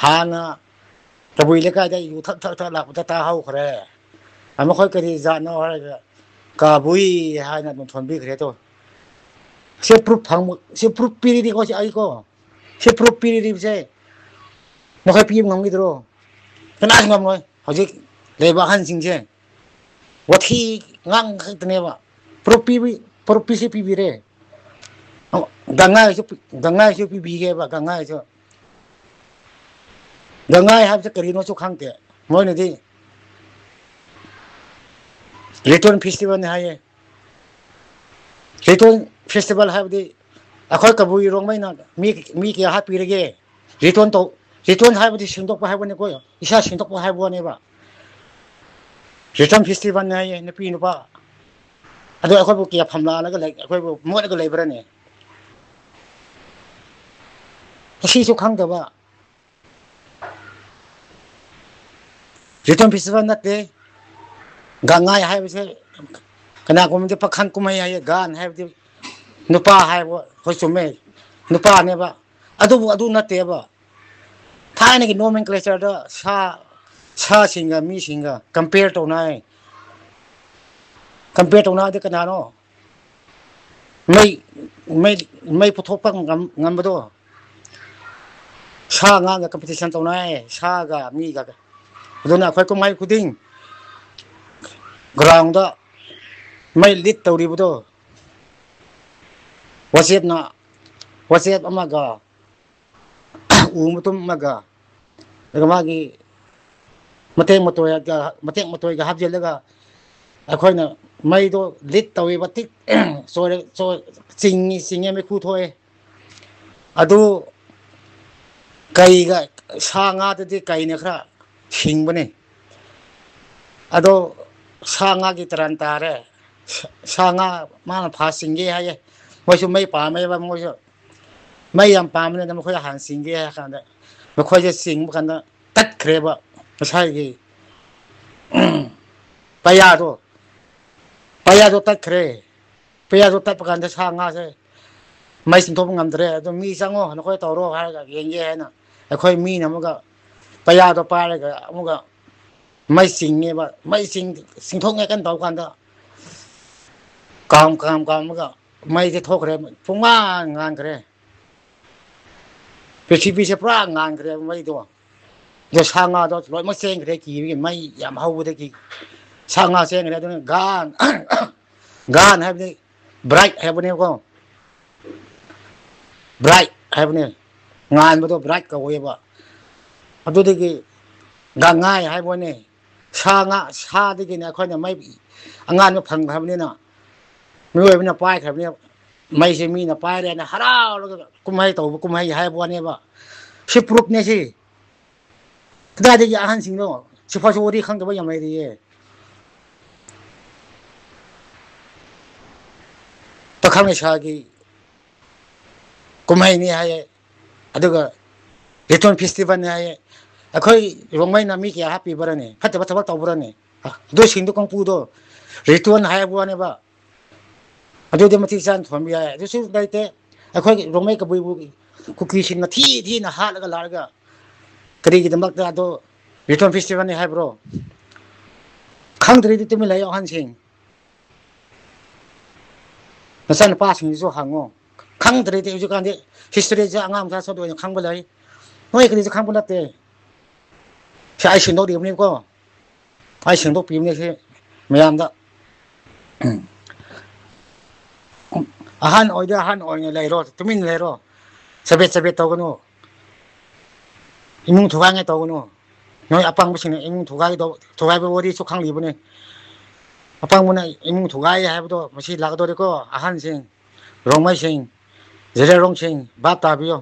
ꯍꯥꯟꯅ ꯀꯕꯨꯏ ꯂꯩꯀꯥꯏꯗ ꯌꯨ ꯊꯛ ꯊꯛ ꯊꯛ ꯂꯥꯛꯄꯗ ꯇꯥꯍꯧꯈ꯭ꯔꯦ꯫ ꯑ, ꯃꯈꯣꯏ ꯀꯔꯤ ꯖꯥꯠꯅꯣ ꯍꯥꯏꯔꯒ ꯀꯥꯕꯨꯏ ꯍꯥꯏꯅ ꯑꯗꯨꯝ ꯊꯣꯟꯕꯤꯈ꯭ꯔꯦ꯫ ꯑꯗꯣ ꯁꯤ ꯄ꯭ꯔꯨꯐ ꯐꯪꯕ, ꯁꯤ ꯄ꯭ꯔꯨꯐ ꯄꯤꯔꯤꯗꯤꯀꯣ, ꯁꯤ ꯑꯩꯀꯣ, ꯁꯤ ꯄ꯭ꯔꯨꯐ ꯄꯤꯔꯤꯕꯁꯦ ꯅꯈꯣꯏ ꯄꯤꯕ ꯉꯝꯈꯤꯗ꯭ꯔꯣ? ꯀꯅꯥꯁꯨ ꯉꯝꯂꯣꯏ꯫ ꯍꯧꯖꯤꯛ ꯂꯩꯕ ꯑꯍꯟꯁꯤꯡꯁꯦ ꯋꯥꯊꯤ ꯉꯥꯡ ꯈꯛꯇꯅꯦꯕ꯫ ꯄ꯭ꯔꯨꯐ ꯄꯤꯕꯤ-, ꯄ꯭ꯔꯨꯐ ꯄꯤꯁꯤ ꯄꯤꯕꯤꯔꯦ꯫ ꯒꯪꯉꯥꯏꯁꯨ ꯄꯤ-, ꯒꯪꯉꯥꯏꯁꯨ ꯄꯤꯕꯤꯒꯦꯕ, ꯒꯪꯉꯥꯏꯁꯨ꯫ ꯒꯪꯉꯥꯏ ꯍꯥꯏꯕꯁꯦ ꯀꯔꯤꯅꯣꯁꯨ ꯈꯪꯗꯦ꯫ ꯃꯣꯏꯅꯗꯤ ꯔꯤꯇꯔꯟ ꯐꯦꯁꯇꯤꯚꯦꯜꯅꯤ ꯍꯥꯏꯌꯦ꯫ ꯔꯤꯇꯔꯟ ꯐꯦꯁꯇꯤꯚꯦꯜ ꯍꯥꯏꯕꯗꯤ ꯑꯩꯈꯣꯏ ꯀꯕꯨꯏ ꯔꯣꯡꯃꯩꯅ ꯃꯤ, ꯃꯤ ꯀꯌꯥ ꯍꯥꯠꯄꯤꯔꯒꯦ? ꯔꯤꯇꯔꯟ ꯇꯧ-, ꯔꯤꯇꯔꯟ ꯍꯥꯏꯕꯗꯤ ꯁꯦꯡꯗꯣꯛꯄ ꯍꯥꯏꯕꯅꯤꯀꯣ, ꯏꯁꯥ ꯁꯦꯡꯗꯣꯛꯄ ꯍꯥꯏꯕ ꯋꯥꯅꯦꯕ꯫ ꯔꯤꯇꯔꯟ ꯐꯦꯁꯇꯤꯚꯦꯜꯅꯤ ꯍꯥꯏꯌꯦ, ꯅꯨꯄꯤ ꯅꯨꯄꯥ꯫ ꯑꯗꯣ ꯑꯩꯈꯣꯏꯕꯨ ꯀꯌꯥ ꯐꯝꯂꯥꯜꯂꯒ ꯂꯩ, ꯑꯩꯈꯣꯏꯕꯨ ꯃꯣꯠꯂꯒ ꯂꯩꯕ꯭ꯔꯅꯦ? ꯑꯁꯤꯁꯨ ꯈꯪꯗꯕ꯫ ꯔꯤꯇꯔꯟ ꯐꯦꯁꯇꯤꯚꯦꯜ ꯅꯠꯇꯦ꯫ ꯒꯪꯉꯥꯏ ꯍꯥꯏꯕꯁꯦ ꯀꯅꯥꯒꯨꯝꯕꯗꯤ ꯄꯥꯈꯪ ꯀꯨꯝꯍꯩ ꯍꯥꯏꯌꯦ, ꯒꯥꯟ ꯍꯥꯏꯕꯗꯤ ꯅꯨꯄꯥ ꯍꯥꯏꯕ, ꯍꯣꯏ, ꯆꯨꯝꯃꯦ, ꯅꯨꯄꯥꯅꯦꯕ꯫ ꯑꯗꯨꯕꯨ ꯑꯗꯨ ꯅꯠꯇꯦꯕ꯫ ꯊꯥꯏꯅꯒꯤ ꯅꯣꯃꯦꯟꯀ꯭ꯂꯦꯆꯔꯗ ꯁꯥ, ꯁꯥꯁꯤꯡꯒ ꯃꯤꯁꯤꯡꯒ ꯀꯝꯄꯤꯌꯔ ꯇꯧꯅꯩ꯫ ꯀꯝꯄꯤꯌꯔ ꯇꯧꯅꯕꯗꯤ ꯀꯅꯥꯅꯣ? ꯃꯩ, ꯃꯩ, ꯃꯩ ꯄꯨꯊꯣꯛꯄ ꯉꯝ-, ꯉꯝꯕꯗꯣ꯫ ꯁꯥ ꯉꯥꯒ ꯀꯝꯄꯤꯇꯤꯁꯟ ꯇꯧꯅꯩ, ꯁꯥꯒ ꯃꯤꯒ꯫ ꯑꯗꯨꯅ ꯑꯩꯈꯣꯏ ꯀꯨꯝꯍꯩ ꯈꯨꯗꯤꯡ ꯒ꯭ꯔꯥꯎꯟꯗ ꯃꯩ ꯂꯤꯠ ꯇꯧꯔꯤꯕꯗꯣ, ꯋꯥꯆꯦꯠꯅ, ꯋꯥꯆꯦꯠ ꯑꯃꯒ ꯎ ꯃꯇꯨꯝ ꯑꯃꯒ, ꯑꯗꯨꯒ ꯃꯥꯒꯤ ꯃꯇꯦꯛ ꯃꯇꯣꯏꯒ, ꯃꯇꯦꯛ ꯃꯇꯣꯏꯒ ꯍꯥꯞꯆꯤꯜꯂꯒ ꯑꯩꯈꯣꯏꯅ ꯃꯩꯗꯣ ꯂꯤꯠ ꯇꯧꯋꯦꯕ, ꯇꯤꯛ ꯆꯣꯏꯔ-, ꯆꯣ-, ꯆꯤꯡꯉꯤ, ꯆꯤꯡꯉꯦ, ꯃꯩꯈꯨ ꯊꯣꯛꯑꯦ꯫ ꯑꯗꯨ ꯀꯩꯒ, ꯁꯥ ꯉꯥꯗꯗꯤ ꯀꯩꯅ ꯈꯔ ꯁꯤꯡꯕꯅꯦ꯫ ꯑꯗꯣ ꯁꯥ ꯉꯥꯒꯤ ꯇꯔꯥꯟ ꯇꯥꯔꯦ꯫ ꯁꯥ ꯉꯥ ꯃꯥꯅ ꯐꯥ ꯆꯤꯡꯒꯦ ꯍꯥꯏꯌꯦ꯫ ꯃꯣꯏꯁꯨ ꯃꯩ ꯄꯥꯝꯃꯦꯕ꯫ ꯃꯣꯏꯁꯨ ꯃꯩ ꯌꯥꯝ ꯄꯥꯝꯕꯅꯤꯅ ꯃꯈꯣꯏ ꯍꯥꯟꯅ ꯆꯤꯡꯒꯦ ꯍꯥꯏ ꯀꯥꯟꯗ ꯃꯈꯣꯏꯁꯦ ꯆꯤꯡꯕ ꯀꯥꯟꯗ ꯇꯠꯈ꯭ꯔꯦꯕ꯫ ꯉꯁꯥꯏꯒꯤ ꯄꯩꯌꯥꯗꯣ ꯄꯩꯌꯥꯗꯣ ꯇꯠꯈ꯭ꯔꯦ꯫ ꯄꯩꯌꯥꯗꯣ ꯇꯠꯄ ꯀꯥꯟꯗ ꯁꯥ ꯉꯥꯁꯦ ꯃꯩ ꯆꯤꯡꯊꯣꯛꯄ ꯉꯝꯗ꯭ꯔꯦ꯫ ꯑꯗꯨ ꯃꯤ ꯆꯪꯉꯣ, ꯅꯈꯣꯏ ꯇꯧꯔꯣ ꯍꯥꯏꯔꯒ ꯌꯦꯡꯒꯦ ꯍꯥꯏꯅ ꯑꯩꯈꯣꯏ ꯃꯤꯅ ꯑꯃꯨꯛꯀ ꯄꯩꯌꯥꯗꯣ ꯄꯥꯏꯔꯒ ꯑꯃꯨꯛꯀ ꯃꯩ ꯆꯤꯡꯉꯦꯕ꯫ ꯃꯩ ꯆꯤꯡ ꯆꯤꯡꯊꯣꯛꯅꯤꯡꯉꯥꯏ ꯀꯟꯅ ꯇꯧꯕ ꯀꯥꯟꯗ ꯀꯥꯝ ꯀꯥꯝ ꯀꯥꯝꯃꯒ ꯃꯩꯁꯦ ꯊꯣꯛꯈ꯭ꯔꯦ꯫ ꯄꯨꯡꯉꯥꯟ ꯉꯥꯟꯈ꯭ꯔꯦ꯫ ꯄ꯭ꯔꯤꯊꯤꯕꯤꯁꯦ ꯄꯨꯔꯥ ꯉꯥꯟꯈ꯭ꯔꯦꯕ ꯃꯩꯗꯣ꯫ ꯑꯗꯣ ꯁꯥ ꯉꯥꯗꯣ ꯂꯣꯏꯅꯃꯛ ꯆꯦꯟꯈ꯭ꯔꯦ ꯀꯤꯕꯒꯤ꯫ ꯃꯩ ꯌꯥꯝ ꯍꯧꯕꯗꯒꯤ ꯁꯥ ꯉꯥ ꯆꯦꯟꯈ꯭ꯔꯦ꯫ ꯑꯗꯨꯅ ꯒꯥꯟ ꯒꯥꯟ ꯍꯥꯏꯕꯗꯤ ꯕ꯭ꯔꯥꯏꯠ ꯍꯥꯏꯕꯅꯦꯕꯀꯣ꯫ ꯕ꯭ꯔꯥꯏꯠ ꯍꯥꯏꯕꯅꯦ꯫ ꯉꯥꯟꯕꯗꯣ ꯕ꯭ꯔꯥꯏꯠ ꯀꯧꯋꯦꯕ꯫ ꯑꯗꯨꯗꯒꯤ ꯒꯉꯥꯏ ꯍꯥꯏꯕꯅꯦ꯫ ꯁꯥ ꯉꯥ ꯁꯥꯗꯒꯤꯅꯦ ꯑꯩꯈꯣꯏꯅ ꯃꯩ ꯑꯉꯥꯟꯕ ꯐꯪꯈ꯭ꯔꯕꯅꯤꯅ ꯃꯤꯑꯣꯏꯕꯅ ꯄꯥꯏꯈ꯭ꯔꯕꯅꯦꯕ꯫ ꯃꯩꯁꯦ ꯃꯤꯅ ꯄꯥꯏꯔꯦꯅ ꯍꯔꯥꯎꯔꯒ ꯀꯨꯝꯍꯩ ꯇꯧꯕ ꯀꯨꯝꯍꯩ ꯍꯥꯏꯕ ꯋꯥꯅꯦꯕ꯫ ꯁꯤ ꯄ꯭ꯔꯨꯞꯅꯦ ꯁꯤ꯫ ꯀꯗꯥꯏꯗꯒꯤ ꯑꯍꯟꯁꯤꯡꯅꯣ? ꯁꯤꯐꯥꯎꯁꯨ ꯋꯥꯔꯤ ꯈꯪꯗꯕ ꯌꯥꯝ ꯂꯩꯔꯤꯌꯦ꯫ ꯄꯥꯈꯪ ꯂꯩꯁꯥꯒꯤ ꯀꯨꯝꯍꯩꯅꯤ ꯍꯥꯏꯌꯦ꯫ ꯑꯗꯨꯒ ꯔꯤꯇꯔꯟ ꯐꯦꯁꯇꯤꯚꯦꯜꯅꯤ ꯍꯥꯏꯌꯦ꯫ ꯑꯩꯈꯣꯏ ꯔꯣꯡꯃꯩꯅ ꯃꯤ ꯀꯌꯥ ꯍꯥꯠꯄꯤꯕ꯭ꯔꯅꯦ? ꯐꯠꯇꯕ ꯊꯕꯛ ꯇꯧꯕ꯭ꯔꯅꯦ? ꯑꯗꯨꯁꯤꯡꯗꯨ ꯀꯥꯡꯄꯨꯗꯣ ꯔꯤꯇꯔꯟ ꯍꯥꯏꯕ ꯋꯥꯅꯦꯕ꯫ ꯑꯗꯨꯗꯤ ꯃꯇꯤꯛ ꯆꯥꯅ ꯊꯣꯟꯕ ꯌꯥꯏ꯫ ꯑꯗꯨꯁꯨ ꯂꯩꯇꯦ꯫ ꯑꯩꯈꯣꯏꯒꯤ ꯔꯣꯡꯃꯩ ꯀꯕꯨꯏꯕꯨ ꯀꯨꯀꯤꯁꯤꯡꯅ ꯊꯤ ꯊꯤꯅ ꯍꯥꯠꯂꯒ ꯂꯥꯛꯑꯒ ꯀꯔꯤꯒꯤꯗꯃꯛꯇ ꯑꯗꯣ ꯔꯤꯇꯔꯟ ꯐꯦꯁꯇꯤꯚꯦꯜꯅꯤ ꯍꯥꯏꯕ꯭ꯔꯣ? ꯈꯪꯗ꯭ꯔꯗꯤ ꯇꯨꯃꯤꯟ ꯂꯩꯌꯣ ꯑꯍꯟꯁꯤꯡ꯫ ꯅꯆꯥꯅꯨꯄꯥꯁꯤꯡꯁꯤꯁꯨ ꯍꯪꯉꯣ꯫ ꯈꯪꯗ꯭ꯔꯗꯤ ꯍꯧꯖꯤꯛꯀꯥꯟꯗꯤ ꯍꯤꯁꯇꯣꯔꯤꯁꯦ ꯑꯉꯥꯡ ꯃꯆꯥꯁꯨ ꯂꯣꯏꯅ ꯈꯪꯕ ꯂꯩ꯫ ꯅꯣꯏ ꯀꯔꯤꯁꯨ ꯈꯪꯕ ꯅꯠꯇꯦ꯫ ꯁꯤ ꯑꯩ ꯁꯦꯡꯗꯣꯛꯂꯤꯕꯅꯤꯀꯣ꯫ ꯑꯩ ꯁꯦꯡꯗꯣꯛꯄꯤꯕꯅꯤ ꯁꯤ ꯃꯌꯥꯝꯗ꯫ ꯑꯍꯟ ꯑꯣꯏꯗꯤ ꯑꯍꯟ ꯑꯣꯏꯅ ꯂꯩꯔꯣ, ꯇꯨꯃꯤꯟ ꯂꯩꯔꯣ꯫ ꯆꯕꯦꯠ ꯆꯕꯦꯠ ꯇꯧꯒꯅꯨ꯫ ꯏꯃꯨꯡ ꯊꯨꯒꯥꯏꯉꯥꯏ ꯇꯧꯒꯅꯨ꯫ ꯅꯣꯏ ꯑꯄꯪꯕꯁꯤꯡꯅ ꯏꯃꯨꯡ ꯊꯨꯒꯥꯏꯗꯧ-, ꯊꯨꯒꯥꯏꯕ ꯋꯥꯔꯤꯁꯨ ꯈꯪꯂꯤꯕꯅꯤ꯫ ꯑꯄꯪꯕꯅ ꯏꯃꯨꯡ ꯊꯨꯒꯥꯏ ꯍꯥꯏꯕꯗꯣ ꯃꯁꯤ ꯂꯥꯛꯀꯗꯧꯔꯤꯀꯣ꯫ ꯑꯍꯟꯁꯤꯡ, ꯔꯣꯡꯃꯩꯁꯤꯡ, ꯖꯦꯂꯦꯔꯣꯡꯁꯤꯡ, ꯚꯥꯞ ꯇꯥꯕꯤꯌꯣ꯫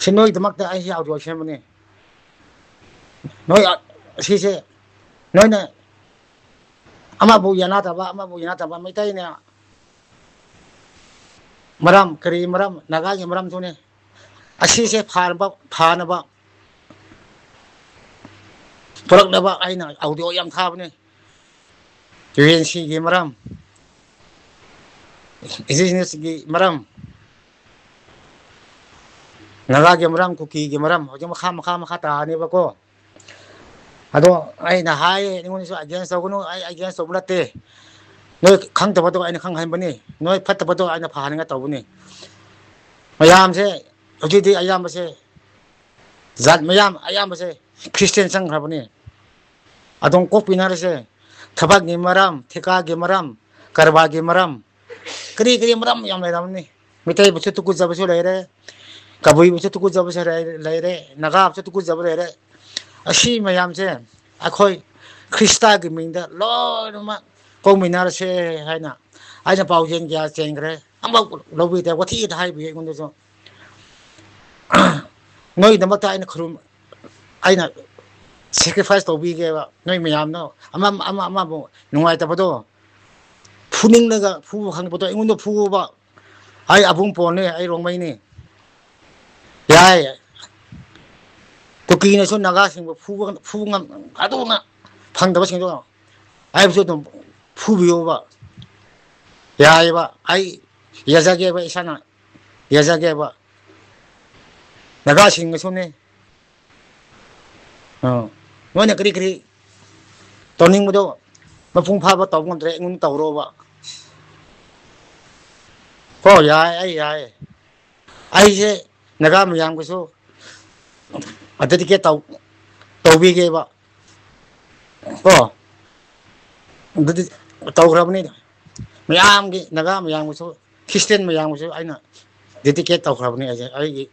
ꯁꯤ ꯅꯣꯏꯒꯤꯗꯃꯛꯇ ꯑꯩꯁꯤ ꯑꯥꯎꯗꯤꯑꯣ ꯁꯦꯝꯕꯅꯤ꯫ ꯅꯣꯏ ꯑ-, ꯁꯤꯁꯦ ꯅꯣꯏꯅ ꯑꯃꯕꯨ ꯌꯥꯅꯗꯕ, ꯑꯃꯕꯨ ꯌꯥꯅꯗꯕ, ꯃꯩꯇꯩꯅ ꯃꯔꯝ, ꯀꯔꯤ ꯃꯔꯝ? ꯅꯥꯒꯥꯒꯤ ꯃꯔꯝꯁꯨꯅꯦ꯫ ꯑꯁꯤꯁꯦ ꯐꯥꯅꯕ, ꯐꯥꯅꯕ ꯄꯨꯔꯛꯅꯕ ꯑꯩꯅ ꯑꯣꯗꯤꯑꯣ ꯌꯥꯝ ꯊꯥꯕꯅꯦ꯫ ꯌꯨ ꯑꯦꯟ ꯁꯤꯒꯤ ꯃꯔꯝ, ꯏꯟꯗꯤꯖꯤꯅꯁꯀꯤ ꯃꯔꯝ, ꯅꯥꯒꯥꯒꯤ ꯃꯔꯝ, ꯀꯨꯀꯤꯒꯤ ꯃꯔꯝ, ꯍꯧꯖꯤꯛ ꯃꯈꯥ, ꯃꯈꯥ, ꯃꯈꯥ ꯇꯥꯅꯦꯕꯀꯣ꯫ ꯑꯗꯣ ꯑꯩꯅ ꯍꯥꯏ, ꯑꯩꯉꯣꯟꯗꯁꯨ ꯑꯒꯦꯟꯁ ꯇꯧꯒꯅꯨ, ꯑꯩ ꯑꯒꯦꯟꯁ ꯇꯧꯕ ꯅꯠꯇꯦ꯫ ꯅꯣꯏ ꯈꯪꯗꯕꯗꯣ ꯑꯩꯅ ꯈꯪꯍꯟꯕꯅꯤ, ꯅꯣꯏ ꯐꯠꯇꯕꯗꯣ ꯑꯩꯅ ꯐꯍꯟꯅꯤꯡꯉꯥꯏ ꯇꯧꯕꯅꯤ꯫ ꯃꯌꯥꯝꯁꯦ ꯍꯧꯖꯤꯛꯇꯤ ꯑꯌꯥꯝꯕꯁꯦ, ꯖꯥꯠ ꯃꯌꯥꯝ ꯑꯌꯥꯝꯕꯁꯦ ꯈ꯭ꯔꯤꯁꯇꯦꯟ ꯆꯪꯈ꯭ꯔꯕꯅꯤ꯫ ꯑꯗꯨꯝ ꯀꯣꯛꯄꯤꯅꯔꯁꯦ꯫ ꯊꯕꯛꯀꯤ ꯃꯔꯝ, ꯊꯤꯀꯥꯒꯤ ꯃꯔꯝ, ꯀꯔꯕꯥꯔꯒꯤ ꯃꯔꯝ, ꯀꯔꯤ ꯀꯔꯤ ꯃꯔꯝ ꯌꯥꯝ ꯂꯩꯔꯝꯅꯤ꯫ ꯃꯤꯇꯩꯕꯨꯁꯨ ꯇꯨꯀꯨꯠꯆꯕꯁꯨ ꯂꯩꯔꯦ, ꯀꯕꯨꯏꯕꯨꯁꯨ ꯇꯨꯀꯨꯠꯆꯕꯁꯨ ꯂꯩ-, ꯂꯩꯔꯦ, ꯅꯥꯒꯥꯕꯨꯁꯨ ꯇꯨꯀꯨꯠꯆꯕ ꯂꯩꯔꯦ꯫ ꯑꯁꯤ ꯃꯌꯥꯝꯁꯦ ꯑꯩꯈꯣꯏ ꯈ꯭ꯔꯤꯁꯇꯒꯤ ꯃꯤꯡꯗ ꯂꯣꯏꯅꯃꯛ ꯀꯣꯛꯃꯤꯟꯅꯔꯁꯦ ꯍꯥꯏꯅ ꯑꯩꯅ ꯄꯥꯎꯖꯦꯜ ꯀꯌꯥ ꯆꯦꯟꯈ꯭ꯔꯦ꯫ ꯑꯃꯐꯥꯎ ꯂꯧꯕꯤꯗꯦ, ꯋꯥꯊꯤꯗ ꯍꯥꯏꯕꯤ ꯑꯩꯉꯣꯟꯗꯁꯨ꯫ ꯅꯣꯏꯒꯤꯗꯃꯛꯇ ꯑꯩꯅ ꯈꯨꯔꯨꯝ-, ꯑꯩꯅ ꯁꯦꯀ꯭ꯔꯤꯐꯥꯏꯁ ꯇꯧꯕꯤꯒꯦꯕ꯫ ꯅꯣꯏ ꯃꯌꯥꯝꯅ ꯑꯃ, ꯑꯃ, ꯑꯃꯕꯨ ꯅꯨꯡꯉꯥꯏꯇꯕꯗꯣ ꯐꯨꯅꯤꯡꯂꯒ ꯐꯨꯕ ꯈꯪꯕꯗꯣ ꯑꯩꯉꯣꯟꯗ ꯐꯨꯕ꯫ ꯑꯩ ꯑꯕꯨꯡ ꯄꯣꯟꯅꯤ, ꯑꯩ ꯔꯣꯡꯃꯩꯅꯤ꯫ ꯌꯥꯏ꯫ ꯀꯨꯀꯤꯅꯁꯨ ꯅꯥꯒꯥꯁꯤꯡꯕꯨ ꯐꯨꯕ, ꯐꯨꯕ ꯉꯝ-, ꯑꯗꯨꯅ ꯐꯪꯗꯕꯁꯤꯡꯗꯣ ꯑꯩꯕꯨꯁꯨ ꯑꯗꯨꯝ ꯐꯨꯕꯤꯌꯣꯕ꯫ ꯌꯥꯏꯌꯦꯕ꯫ ꯑꯩ ꯌꯥꯖꯒꯦꯕ, ꯏꯁꯥꯅ ꯌꯥꯖꯒꯦꯕ꯫ ꯅꯥꯒꯥꯁꯤꯡꯅꯁꯨꯅꯦ꯫ ꯑ, ꯅꯣꯏꯅ ꯀꯔꯤ ꯀꯔꯤ ꯇꯧꯅꯤꯡꯕꯗꯣ ꯃꯄꯨꯡ ꯐꯥꯕ ꯇꯧꯕ ꯉꯝꯗ꯭ꯔꯦ, ꯑꯩꯉꯣꯟꯗ ꯇꯧꯔꯣꯕ꯫ ꯀꯣ, ꯌꯥꯏ, ꯑꯩ ꯌꯥꯏ꯫ ꯑꯩꯁꯦ ꯅꯥꯒꯥ ꯃꯌꯥꯝꯒꯤꯁꯨ ꯗꯦꯗꯤꯀꯦꯠ ꯇꯧ-, ꯇꯧꯕꯤꯒꯦꯕ꯫ ꯀꯣ, ꯑꯗꯨꯗꯤ ꯇꯧꯈ꯭ꯔꯕꯅꯤ꯫ ꯃꯌꯥꯝꯒꯤ, ꯅꯥꯒꯥ ꯃꯌꯥꯝꯒꯤꯁꯨ, ꯈ꯭ꯔꯤꯁꯇꯤꯌꯥꯟ ꯃꯌꯥꯝꯒꯤꯁꯨ ꯑꯩꯅ ꯗꯦꯗꯤꯀꯦꯠ ꯇꯧꯈ꯭ꯔꯕꯅꯤ꯫ ꯑꯩꯁꯦ, ꯑꯩꯒꯤ,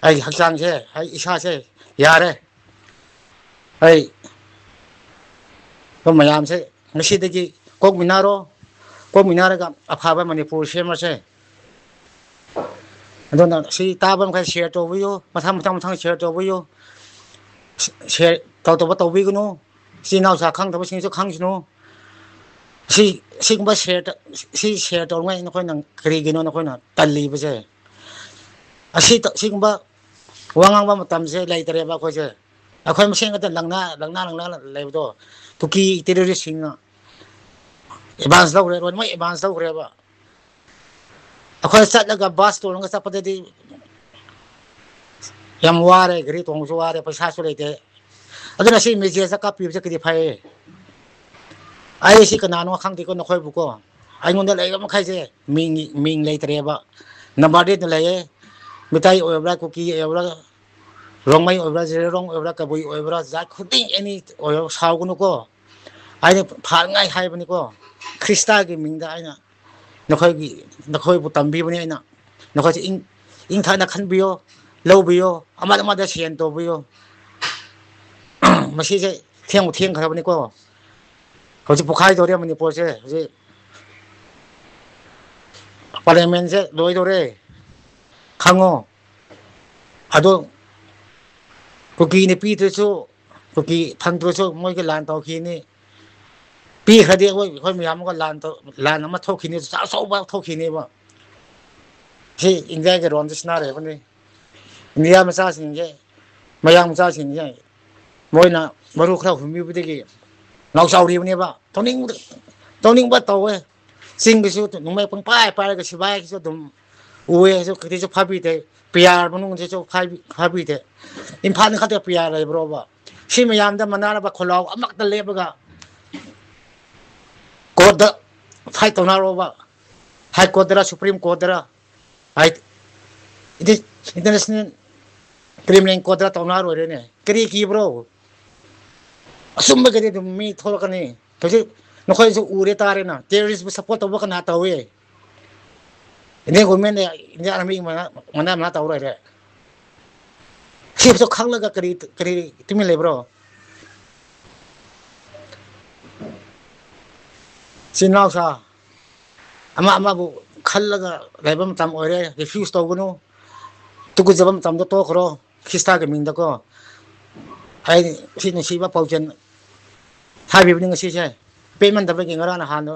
ꯑꯩꯒꯤ ꯍꯛꯆꯥꯡꯁꯦ, ꯑꯩ ꯏꯁꯥꯁꯦ ꯌꯥꯔꯦ꯫ ꯑꯩ ꯑꯗꯨ ꯃꯌꯥꯝꯁꯦ ꯉꯁꯤꯗꯒꯤ ꯀꯣꯛꯃꯤꯟꯅꯔꯣ, ꯀꯣꯛꯃꯤꯟꯅꯔꯒ ꯑꯐꯕ ꯃꯅꯤꯄꯨꯔ ꯁꯦꯝꯃꯁꯦ꯫ ꯑꯗꯨꯅ ꯁꯤ ꯇꯥꯕ ꯃꯈꯩ ꯁꯤꯌꯔ ꯇꯧꯕꯤꯌꯨ, ꯃꯊꯪ, ꯃꯊꯪ, ꯃꯊꯪ ꯁꯤꯌꯔ ꯇꯧꯕꯤꯌꯨ꯫ ꯁꯤꯌꯔ ꯇꯧꯗꯕ ꯇꯧꯕꯤꯒꯅꯨ꯫ ꯏꯆꯤꯟ ꯏꯅꯥꯎꯁꯥ ꯈꯪꯗꯕꯁꯤꯡꯁꯨ ꯈꯪꯁꯅꯨ꯫ ꯁꯤ, ꯁꯤꯒꯨꯝꯕ ꯁꯦꯌꯔ ꯇ-, ꯁꯤ ꯁꯦꯌꯔ ꯇꯧꯅꯤꯡꯉꯥꯏ ꯅꯈꯣꯏꯅ ꯀꯔꯤꯒꯤꯅꯣ ꯅꯈꯣꯏꯅ ꯇꯜꯂꯤꯕꯁꯦ? ꯑꯁꯤ ꯇ-, ꯁꯤꯒꯨꯝꯕ ꯋꯥ ꯉꯥꯡꯕ ꯃꯇꯝꯁꯦ ꯂꯩꯇ꯭ꯔꯦꯕ ꯑꯩꯈꯣꯏꯁꯦ꯫ ꯑꯩꯈꯣꯏ ꯃꯁꯦꯟ ꯈꯛꯇ ꯂꯪꯅ, ꯂꯪꯅ, ꯂꯪꯅ ꯂꯩꯕꯗꯣ, ꯀꯨꯀꯤ ꯇꯦꯔꯣꯔꯤꯁꯁꯤꯡꯅ ꯑꯦꯗꯚꯥꯟꯁ ꯂꯧꯈ꯭ꯔꯦ, ꯂꯣꯏꯅꯃꯛ ꯑꯦꯗꯚꯥꯟꯁ ꯂꯧꯈ꯭ꯔꯦꯕ꯫ ꯑꯩꯈꯣꯏ ꯆꯠꯂꯒ ꯕꯁ ꯇꯣꯡꯉꯒ ꯆꯠꯄꯗꯗꯤ ꯌꯥꯝ ꯋꯥꯔꯦ, ꯒꯥꯔꯤ ꯇꯣꯡꯕꯁꯨ ꯋꯥꯔꯦ, ꯄꯩꯁꯥꯁꯨ ꯂꯩꯇꯦ꯫ ꯑꯗꯨꯅ ꯁꯤ ꯃꯦꯁꯦꯖꯇ ꯀꯥꯞꯄꯤꯕꯁꯦ ꯀꯔꯤ ꯐꯩ? ꯑꯩ ꯁꯤ ꯀꯅꯥꯅꯣ ꯈꯪꯗꯦꯀꯣ ꯅꯈꯣꯏꯕꯨꯀꯣ꯫ ꯑꯩꯉꯣꯟꯗ ꯂꯩꯕ ꯃꯈꯩꯁꯦ ꯃꯤꯡ, ꯃꯤꯡ ꯂꯩꯇ꯭ꯔꯦꯕ꯫ ꯅꯝꯕꯔꯗꯤ ꯑꯗꯨꯝ ꯂꯩꯌꯦ꯫ ꯃꯤꯇꯩ ꯑꯣꯏꯕ꯭ꯔꯥ, ꯀꯨꯀꯤ ꯑꯣꯏꯕ꯭ꯔꯥ, ꯔꯣꯡꯃꯩ ꯑꯣꯏꯕ꯭ꯔꯥ, ꯖꯦꯔꯣꯡ ꯑꯣꯏꯕ꯭ꯔꯥ, ꯀꯕꯨꯏ ꯑꯣꯏꯕ꯭ꯔꯥ, ꯖꯥꯠ ꯈꯨꯗꯤꯡ ꯑꯦꯅꯤ ꯑꯣꯏꯕ꯭ꯔꯥ, ꯁꯥꯎꯒꯅꯨꯀꯣ꯫ ꯑꯩꯅ ꯐꯥꯅꯉꯥꯏ ꯍꯥꯏꯕꯅꯤꯀꯣ꯫ ꯈ꯭ꯔꯤꯁꯇꯥꯒꯤ ꯃꯤꯡꯗ ꯑꯩꯅ ꯅꯈꯣꯏꯒꯤ, ꯅꯈꯣꯏꯕꯨ ꯇꯝꯕꯤꯕꯅꯤ ꯑꯩꯅ꯫ ꯅꯈꯣꯏꯁꯦ ꯏꯪ, ꯏꯪ ꯊꯥꯅ ꯈꯟꯕꯤꯌꯣ, ꯂꯧꯕꯤꯌꯣ, ꯑꯃꯗ ꯑꯃꯗ ꯁꯦꯟ ꯇꯧꯕꯤꯌꯣ꯫ ꯃꯁꯤꯁꯦ ꯊꯦꯡꯕꯨ ꯊꯦꯡꯈ꯭ꯔꯕꯅꯤꯀꯣ꯫ ꯍꯧꯖꯤꯛ ꯄꯣꯛꯈꯥꯏꯗꯧꯔꯦ ꯃꯅꯤꯄꯨꯔꯁꯦ꯫ ꯍꯧꯖꯤꯛ ꯄꯥꯔꯂꯤꯌꯥꯃꯦꯟꯁꯦ ꯂꯣꯏꯗꯧꯔꯦ꯫ ꯈꯪꯉꯣ꯫ ꯑꯗꯣ ꯀꯨꯀꯤꯅ ꯄꯤꯗ꯭ꯔꯁꯨ, ꯀꯨꯀꯤ ꯐꯪꯗ꯭ꯔꯁꯨ ꯃꯣꯏꯒꯤ ꯂꯥꯟ ꯇꯧꯈꯤꯅꯤ꯫ ꯄꯤꯈ꯭ꯔꯗꯤ ꯑꯩꯈꯣꯏ, ꯑꯩꯈꯣꯏ ꯃꯌꯥꯝ ꯑꯃꯒ ꯂꯥꯟ ꯇꯧ-, ꯂꯥꯟ ꯑꯃ ꯊꯣꯛꯈꯤꯅꯤ, ꯆꯥꯎ ꯆꯥꯎꯕ ꯊꯣꯛꯈꯤꯅꯦꯕ꯫ ꯁꯤ ꯏꯟꯗꯤꯌꯥꯒꯤ ꯔꯣꯟꯗ ꯁꯤꯟꯅꯔꯦꯕꯅꯤ꯫ ꯏꯟꯗꯤꯌꯥ ꯃꯆꯥꯁꯤꯡꯁꯦ, ꯃꯌꯥꯡ ꯃꯆꯥꯁꯤꯡꯁꯦ, ꯃꯣꯏꯅ ꯃꯔꯨ ꯈꯔ ꯍꯨꯟꯕꯤꯕꯗꯒꯤ ꯉꯥꯎ ꯆꯥꯎꯔꯤꯕꯅꯦꯕ꯫ ꯇꯧꯅꯤꯡꯕꯗ, ꯇꯧꯅꯤꯡꯕ ꯇꯧꯋꯦ꯫ ꯆꯤꯡꯒꯤꯁꯨ ꯅꯣꯡꯃꯩ ꯄꯪꯄꯥꯏ ꯄꯥꯏꯔꯒ ꯁꯤꯐꯥꯏꯒꯤꯁꯨ ꯑꯗꯨꯝ ꯎꯑꯦ, ꯑꯩꯁꯨ ꯀꯔꯤꯁꯨ ꯐꯥꯕꯤꯗꯦ꯫ P R ꯃꯅꯨꯡꯁꯤꯁꯨ ꯐꯥꯕꯤ-, ꯐꯥꯕꯤꯗꯦ꯫ ꯏꯝꯐꯥꯜꯗ ꯈꯛꯇ ꯄꯤ ꯑꯥꯔ ꯂꯩꯕ꯭ꯔꯣꯕ? ꯁꯤ ꯃꯌꯥꯝꯗ ꯃꯅꯥꯅꯕ ꯈꯣꯜꯂꯥꯎ ꯑꯃꯈꯛꯇ ꯂꯦꯞꯄꯒ ꯀꯣꯔꯠꯇ ꯐꯥꯏꯠ ꯇꯧꯅꯔꯣꯕ꯫ ꯍꯥꯏ ꯀꯣꯔꯠꯇꯔ, ꯁꯨꯄ꯭ꯔꯤꯝ ꯀꯣꯔꯠꯇꯔ, ꯍꯥꯏ, ꯏꯟꯇꯔꯅꯦꯁꯅꯦꯜ ꯀ꯭ꯔꯤꯃꯤꯅꯦꯜ ꯀꯣꯔꯠꯇꯔ ꯇꯧꯅꯔꯣꯏꯔꯦꯅꯦ꯫ ꯀꯔꯤ ꯀꯤꯕ꯭ꯔꯣ? ꯑꯆꯨꯝꯕꯒꯤꯗꯤ ꯑꯗꯨꯝ ꯃꯤ ꯊꯣꯛꯂꯛꯀꯅꯤ꯫ ꯍꯧꯖꯤꯛ ꯅꯈꯣꯏꯁꯨ ꯎꯔꯦ ꯇꯥꯔꯦꯅ, ꯇꯦꯔꯣꯔꯤꯁꯄꯨ ꯁꯞꯄꯣꯔꯠ ꯇꯧꯕ ꯀꯅꯥ ꯇꯧꯏ? ꯏꯟꯗꯤꯌꯟ ꯒꯣꯔꯃꯦꯟꯅ ꯏꯟꯗꯤꯌꯥꯟ ꯑꯥꯔꯃꯤꯒꯤ ꯃꯅꯥ, ꯃꯅꯥ ꯃꯅꯥ ꯇꯧ ꯂꯩꯔꯦ꯫ ꯁꯤꯕꯨꯁꯨ ꯈꯪꯂꯒ ꯀꯔꯤ, ꯀꯔꯤ ꯇꯨꯃꯤꯟ ꯂꯩꯕ꯭ꯔꯣ? ꯏꯆꯤꯟ ꯏꯅꯥꯎꯁꯥ, ꯑꯃ ꯑꯃꯕꯨ ꯈꯜꯂꯒ ꯂꯩꯕ ꯃꯇꯝ ꯑꯣꯏꯔꯦ꯫ ꯔꯤꯐ꯭ꯌꯨꯁ ꯇꯧꯒꯅꯨ꯫ ꯇꯨꯀꯨꯠꯆꯕ ꯃꯇꯝꯗ ꯇꯣꯛꯈ꯭ꯔꯣ꯫ ꯈ꯭ꯔꯤꯁꯇꯥꯒꯤ ꯃꯤꯡꯗꯀꯣ꯫ ꯑꯩ ꯁꯤ ꯅꯨꯡꯁꯤꯕ ꯄꯥꯎꯖꯦꯜ ꯍꯥꯏꯕꯤꯕꯅꯤ ꯉꯁꯤꯁꯦ꯫ ꯄꯦꯟꯃꯟꯗꯕꯒꯤ ꯉꯔꯥꯡ ꯅꯍꯥꯟꯗꯣ,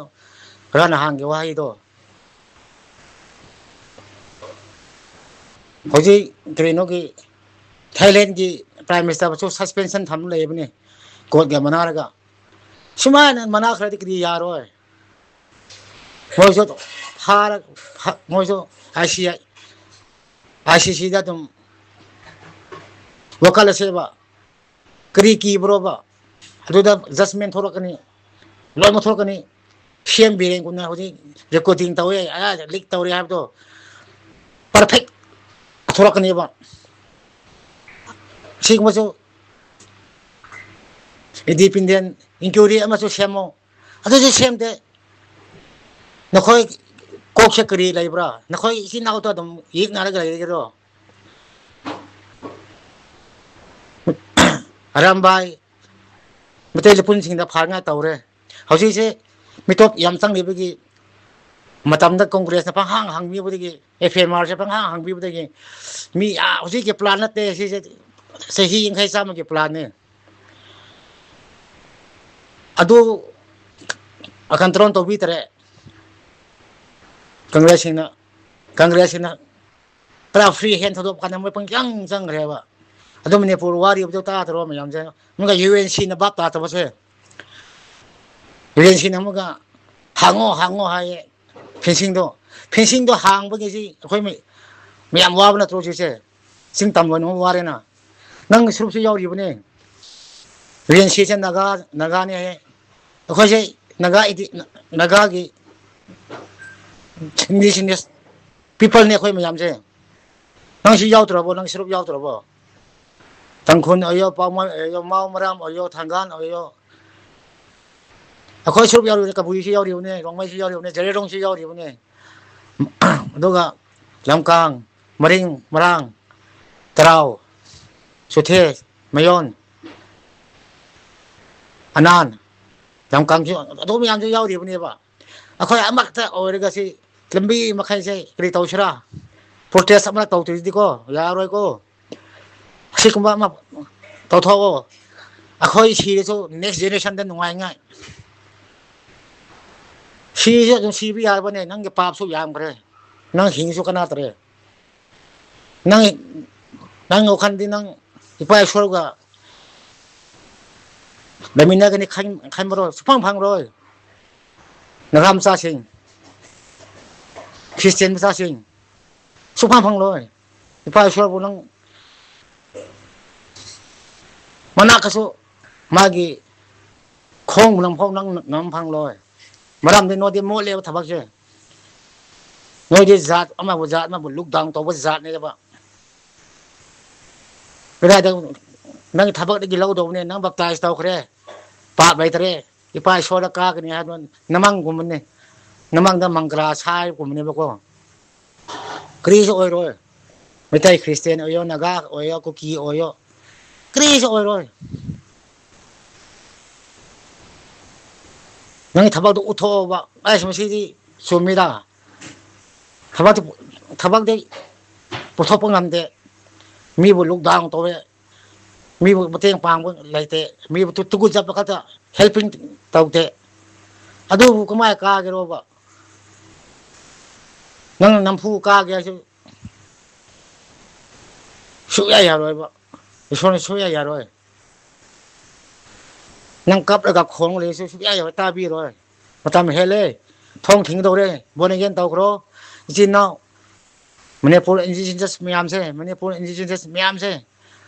ꯉꯔꯥꯡ ꯅꯍꯥꯟꯒꯤ ꯋꯥꯍꯩꯗꯣ꯫ ꯍꯧꯖꯤꯛ ꯀꯔꯤꯅꯣꯒꯤ ꯊꯥꯏꯂꯦꯟꯒꯤ ꯄ꯭ꯔꯥꯏꯝ ꯃꯤꯅꯤꯁꯇꯔꯕꯨꯁꯨ ꯁꯁꯄꯦꯟꯁꯟ ꯊꯝ ꯂꯩꯕꯅꯤ, ꯀꯣꯔꯠꯀ ꯃꯅꯥꯔꯒ꯫ ꯁꯨꯃꯥꯏꯅ ꯃꯅꯥ ꯈꯔꯗꯤ ꯀꯔꯤ ꯌꯥꯔꯣꯏ? ꯃꯣꯏꯁꯨ ꯐꯥꯔ-, ꯐ-, ꯃꯣꯏꯁꯨ I C I, I C ꯁꯤꯗ ꯑꯗꯨꯝ ꯋꯥꯀꯠꯂꯁꯦꯕ꯫ ꯀꯔꯤ ꯀꯤꯕ꯭ꯔꯣꯕ? ꯑꯗꯨꯗ ꯖꯁꯃꯦꯟ ꯊꯣꯛꯂꯛꯀꯅꯤ, ꯂꯣꯏꯅꯃꯛ ꯊꯣꯛꯂꯛꯀꯅꯤ꯫ ꯁꯤ ꯑꯦꯝ ꯕꯤꯔꯦꯟꯒꯨꯝꯅ ꯍꯧꯖꯤꯛ ꯔꯦꯀꯣꯔꯗꯤꯡ ꯇꯧꯋꯦ, ꯑꯥ, ꯂꯤꯛ ꯇꯧꯔꯦ ꯍꯥꯏꯕꯗꯣ ꯄꯔꯐꯦꯛ ꯊꯣꯛꯂꯛꯀꯅꯦꯕ꯫ ꯁꯤꯒꯨꯝꯕꯁꯨ ꯏꯟꯗꯤꯄꯦꯟꯗꯦꯟ ꯏꯟꯀ꯭ꯋꯥꯏꯔꯤ ꯑꯃꯁꯨ ꯁꯦꯝꯃꯣ꯫ ꯑꯗꯨꯁꯨ ꯁꯦꯝꯗꯦ꯫ ꯅꯈꯣꯏ ꯀꯣꯛꯁꯦ ꯀꯔꯤ ꯂꯩꯕ꯭ꯔꯥ? ꯅꯈꯣꯏ ꯏꯆꯤꯟ ꯏꯅꯥꯎꯗꯣ ꯑꯗꯨꯝ ꯌꯦꯛꯅꯔꯒ ꯂꯩꯔꯒꯦꯔꯣ? ꯑꯔꯥꯝꯕꯥꯏ ꯃꯩꯇꯩ ꯂꯤꯄꯨꯟꯁꯤꯡꯗ ꯐꯥꯅꯉꯥꯏ ꯇꯧꯔꯦ꯫ ꯍꯧꯖꯤꯛꯁꯦ ꯃꯤꯇꯣꯞ ꯌꯥꯝ ꯆꯪꯂꯤꯕꯒꯤ ꯃꯇꯝꯗ ꯀꯣꯡꯒ꯭ꯔꯦꯁꯅ ꯄꯪꯍꯥꯡ ꯍꯥꯡꯕꯤꯕꯗꯒꯤ, ꯑꯦꯐ ꯑꯦꯝ ꯑꯥꯔꯁꯦ ꯄꯪꯍꯥꯡ ꯍꯥꯡꯕꯤꯕꯗꯒꯤ ꯃꯤ, ꯑꯥ, ꯍꯧꯖꯤꯛꯀꯤ ꯄ꯭ꯂꯥꯟ ꯅꯠꯇꯦ ꯁꯤꯁꯦ, ꯆꯍꯤ ꯌꯥꯡꯈꯩ ꯆꯥꯝꯃꯒꯤ ꯄ꯭ꯂꯥꯟꯅꯤ꯫ ꯑꯗꯨ ꯀꯟꯇ꯭ꯔꯣꯜ ꯇꯧꯕꯤꯗꯔꯦ ꯀꯪꯒ꯭ꯔꯦꯁꯁꯤꯡꯅ꯫ ꯀꯪꯒ꯭ꯔꯦꯁꯁꯤꯅ ꯄꯨꯔꯥ ꯐ꯭ꯔꯤ ꯍꯦꯟ ꯊꯥꯗꯣꯛꯄ ꯀꯥꯟꯗ ꯃꯣꯏ ꯄꯪꯆꯪ ꯆꯪꯈ꯭ꯔꯦꯕ꯫ ꯑꯗꯨ ꯃꯅꯤꯄꯨꯔ ꯋꯥꯔꯤꯕꯗꯣ ꯇꯥꯗ꯭ꯔꯣ ꯃꯌꯥꯝꯁꯦ? ꯑꯃꯨꯛꯀ ꯌꯨ ꯑꯦꯟ ꯁꯤꯅ ꯚꯥꯞ ꯇꯥꯗꯕꯁꯦ, ꯌꯨ ꯑꯦꯟ ꯁꯤꯅ ꯑꯃꯨꯛꯀ ꯍꯥꯡꯉꯣ, ꯍꯥꯡꯉꯣ ꯍꯥꯏꯌꯦ꯫ ꯐꯦꯟꯁꯤꯡꯗꯣ, ꯐꯦꯟꯁꯤꯡꯗꯣ ꯍꯥꯡꯕꯒꯤꯁꯤ ꯑꯩꯈꯣꯏ ꯃꯤ-, ꯃꯌꯥꯝ ꯋꯥꯕ ꯅꯠꯇ꯭ꯔꯣ ꯍꯧꯖꯤꯛꯁꯦ? ꯆꯤꯡ ꯇꯝ ꯂꯣꯏꯅꯃꯛ ꯋꯥꯔꯦꯅ꯫ ꯅꯪꯒꯤ ꯁꯔꯨꯛꯁꯨ ꯌꯥꯎꯔꯤꯕꯅꯦ꯫ ꯔꯦꯟ ꯁꯤꯁꯦ ꯅꯥꯒꯥ, ꯅꯥꯒꯥꯅꯦ ꯍꯥꯏꯌꯦ꯫ ꯑꯩꯈꯣꯏꯁꯦ ꯅꯥꯒꯥ ꯏꯗꯤ-, ꯅꯥꯒꯥꯒꯤ ꯏꯟꯗꯤꯖꯤꯅꯁ ꯄꯤꯄꯜꯅꯦ ꯑꯩꯈꯣꯏ ꯃꯌꯥꯝꯁꯦ꯫ ꯅꯪ ꯁꯤ ꯌꯥꯎꯗ꯭ꯔꯕꯣ? ꯅꯪ ꯁꯔꯨꯛ ꯌꯥꯎꯗ꯭ꯔꯕꯣ? ꯇꯥꯡꯈꯨꯜ ꯑꯣꯏꯌꯣ, ꯄꯥꯎꯃꯥꯏ ꯑꯣꯏꯌꯣ, ꯃꯥꯎ ꯃꯔꯥꯝ ꯑꯣꯏꯌꯣ, ꯊꯥꯡꯒꯥꯟ ꯑꯣꯏꯌꯣ, ꯑꯩꯈꯣꯏ ꯁꯔꯨꯛ ꯌꯥꯎꯔꯤꯕꯅꯦ, ꯀꯕꯨꯏꯁꯨ ꯌꯥꯎꯔꯤꯕꯅꯦ, ꯔꯣꯡꯃꯩꯁꯨ ꯌꯥꯎꯔꯤꯕꯅꯦ, ꯖꯦꯔꯦꯔꯣꯡꯁꯨ ꯌꯥꯎꯔꯤꯕꯅꯦ꯫ ꯑꯗꯨꯒ ꯂꯝꯀꯥꯡ, ꯃꯔꯤꯡ, ꯃꯔꯥꯡ, ꯇꯔꯥꯎ, ꯆꯣꯊꯦ, ꯃꯌꯣꯟ, ꯑꯅꯥꯟ, ꯂꯝꯀꯥꯡꯁꯨ, ꯑꯗꯨ ꯃꯌꯥꯝꯁꯨ ꯌꯥꯎꯔꯤꯕꯅꯦꯕ꯫ ꯑꯩꯈꯣꯏ ꯑꯃꯈꯛꯇ ꯑꯣꯏꯔꯒ ꯁꯤ ꯂꯝꯕꯤ ꯃꯈꯩꯁꯦ ꯀꯔꯤ ꯇꯧꯁꯤꯔꯥ? ꯄ꯭ꯔꯣꯇꯦꯁ ꯑꯃ ꯇꯧꯗ꯭ꯔꯗꯤꯀꯣ ꯌꯥꯔꯣꯏꯀꯣ꯫ ꯑꯁꯤꯒꯨꯝꯕ ꯑꯃ ꯇꯧꯊꯣꯛꯑꯣ꯫ ꯑꯩꯈꯣꯏ ꯁꯤꯔꯁꯨ next generationꯗ ꯅꯨꯡꯉꯥꯏꯉꯥꯏ꯫ ꯁꯤꯁꯨ ꯑꯗꯨꯝ ꯁꯤꯕ ꯌꯥꯔꯕꯅꯦ꯫ ꯅꯪꯒꯤ ꯄꯥꯞꯁꯨ ꯌꯥꯝꯈ꯭ꯔꯦ, ꯅꯪ ꯍꯤꯡꯁꯨ ꯀꯅꯥꯇꯔꯦ꯫ ꯅꯪ, ꯅꯪ ꯋꯥꯈꯜꯗꯤ ꯅꯪ ꯏꯄꯥ ꯏꯁꯣꯔꯒ ꯂꯩꯃꯤꯟꯅꯒꯅꯤ ꯈꯟꯕ꯭ꯔꯣ? ꯁꯨꯐꯪ ꯐꯪꯔꯣꯏ꯫ ꯅꯒꯥ ꯃꯆꯥꯁꯤꯡ, ꯈ꯭ꯔꯤꯁꯇꯤꯌꯥꯟ ꯃꯆꯥꯁꯤꯡ, ꯁꯨꯐꯪ ꯐꯪꯂꯣꯏ꯫ ꯏꯄꯥ ꯏꯁꯣꯔꯕꯨ ꯅꯪ ꯃꯅꯥꯛꯀꯁꯨ, ꯃꯥꯒꯤ ꯈꯣꯡ ꯅꯝꯐꯥꯎ ꯅꯪ ꯅꯝ ꯐꯪꯂꯣꯏ꯫ ꯃꯔꯝꯗꯤ ꯅꯣꯏꯗꯤ ꯃꯣꯠꯂꯦꯕ ꯊꯕꯛꯁꯦ꯫ ꯅꯣꯏꯗꯤ ꯖꯥꯠ ꯑꯃꯕꯨ ꯖꯥꯠ ꯑꯃꯕꯨ look down ꯇꯧꯕ ꯖꯥꯠꯅꯦꯕ꯫ ꯀꯗꯥꯏꯗ ꯅꯪꯒꯤ ꯊꯕꯛꯇꯒꯤ ꯂꯧꯗꯧꯕꯅꯦ? ꯅꯪ baptize ꯇꯧꯈ꯭ꯔꯦ, ꯄꯥꯞ ꯂꯩꯇ꯭ꯔꯦ, ꯏꯄꯥ ꯏꯁꯣꯔꯗ ꯀꯥꯒꯅꯤ ꯍꯥꯏꯕ ꯅꯃꯪ ꯒꯨꯝꯕꯅꯦ꯫ ꯅꯃꯪꯗ ꯃꯪꯒ꯭ꯔꯥ ꯁꯥꯏꯒꯨꯝꯕꯅꯦꯕꯀꯣ꯫ ꯀꯔꯤꯁꯨ ꯑꯣꯏꯔꯣꯏ꯫ ꯃꯩꯇꯩ ꯈ꯭ꯔꯤꯁꯇꯤꯌꯥꯟ ꯑꯣꯏꯌꯣ, ꯅꯥꯒꯥ ꯑꯣꯏꯌꯣ, ꯀꯨꯀꯤ ꯑꯣꯏꯌꯣ, ꯀꯔꯤꯁꯨ ꯑꯣꯏꯔꯣꯏ꯫ ꯅꯪꯒꯤ ꯊꯕꯛꯇꯣ ꯎꯠꯊꯣꯛꯑꯣꯕ꯫ ꯑꯩꯁ, ꯃꯁꯤꯗꯤ ꯆꯨꯝꯃꯤꯗ꯫ ꯊꯕꯛꯇꯤ, ꯊꯕꯛꯇꯤ ꯄꯨꯊꯣꯛꯄ ꯉꯝꯗꯦ꯫ ꯃꯤꯕꯨ look down ꯇꯧꯋꯦ꯫ ꯃꯤꯕꯨ ꯃꯇꯦꯡ ꯄꯥꯡꯕ ꯂꯩꯇꯦ꯫ ꯃꯤꯕꯨ ꯇꯨ-, ꯇꯨꯀꯨꯠ ꯆꯠꯄ ꯈꯛꯇ, helping ꯇꯧꯗꯦ꯫ ꯑꯗꯨꯕꯨ ꯀꯃꯥꯏ ꯀꯥꯒꯦꯔꯣꯕ? ꯅꯪꯅ ꯅꯝꯐꯨ ꯀꯥꯒꯦ ꯍꯥꯏꯁꯨ ꯁꯨꯛꯌꯥ ꯌꯥꯔꯣꯏꯕ꯫ ꯏꯁꯣꯔꯅ ꯁꯨꯛꯌꯥ ꯌꯥꯔꯣꯏ꯫ ꯅꯪ ꯀꯞꯂꯒ ꯈꯣꯡ ꯂꯩꯁꯨ ꯁꯨꯛꯌꯥ ꯌꯥꯔꯣꯏ, ꯇꯥꯕꯤꯔꯣꯏ꯫ ꯃꯇꯝ ꯍꯦꯜꯂꯦ꯫ ꯊꯣꯡ ꯊꯤꯡꯒꯗꯧꯔꯦ꯫ Born again ꯇꯧꯈ꯭ꯔꯣ꯫ ꯏꯆꯤꯟ ꯏꯅꯥꯎ, ꯃꯅꯤꯄꯨꯔ indigenous ꯃꯌꯥꯝꯁꯦ, ꯃꯅꯤꯄꯨꯔ indigenous ꯃꯌꯥꯝꯁꯦ,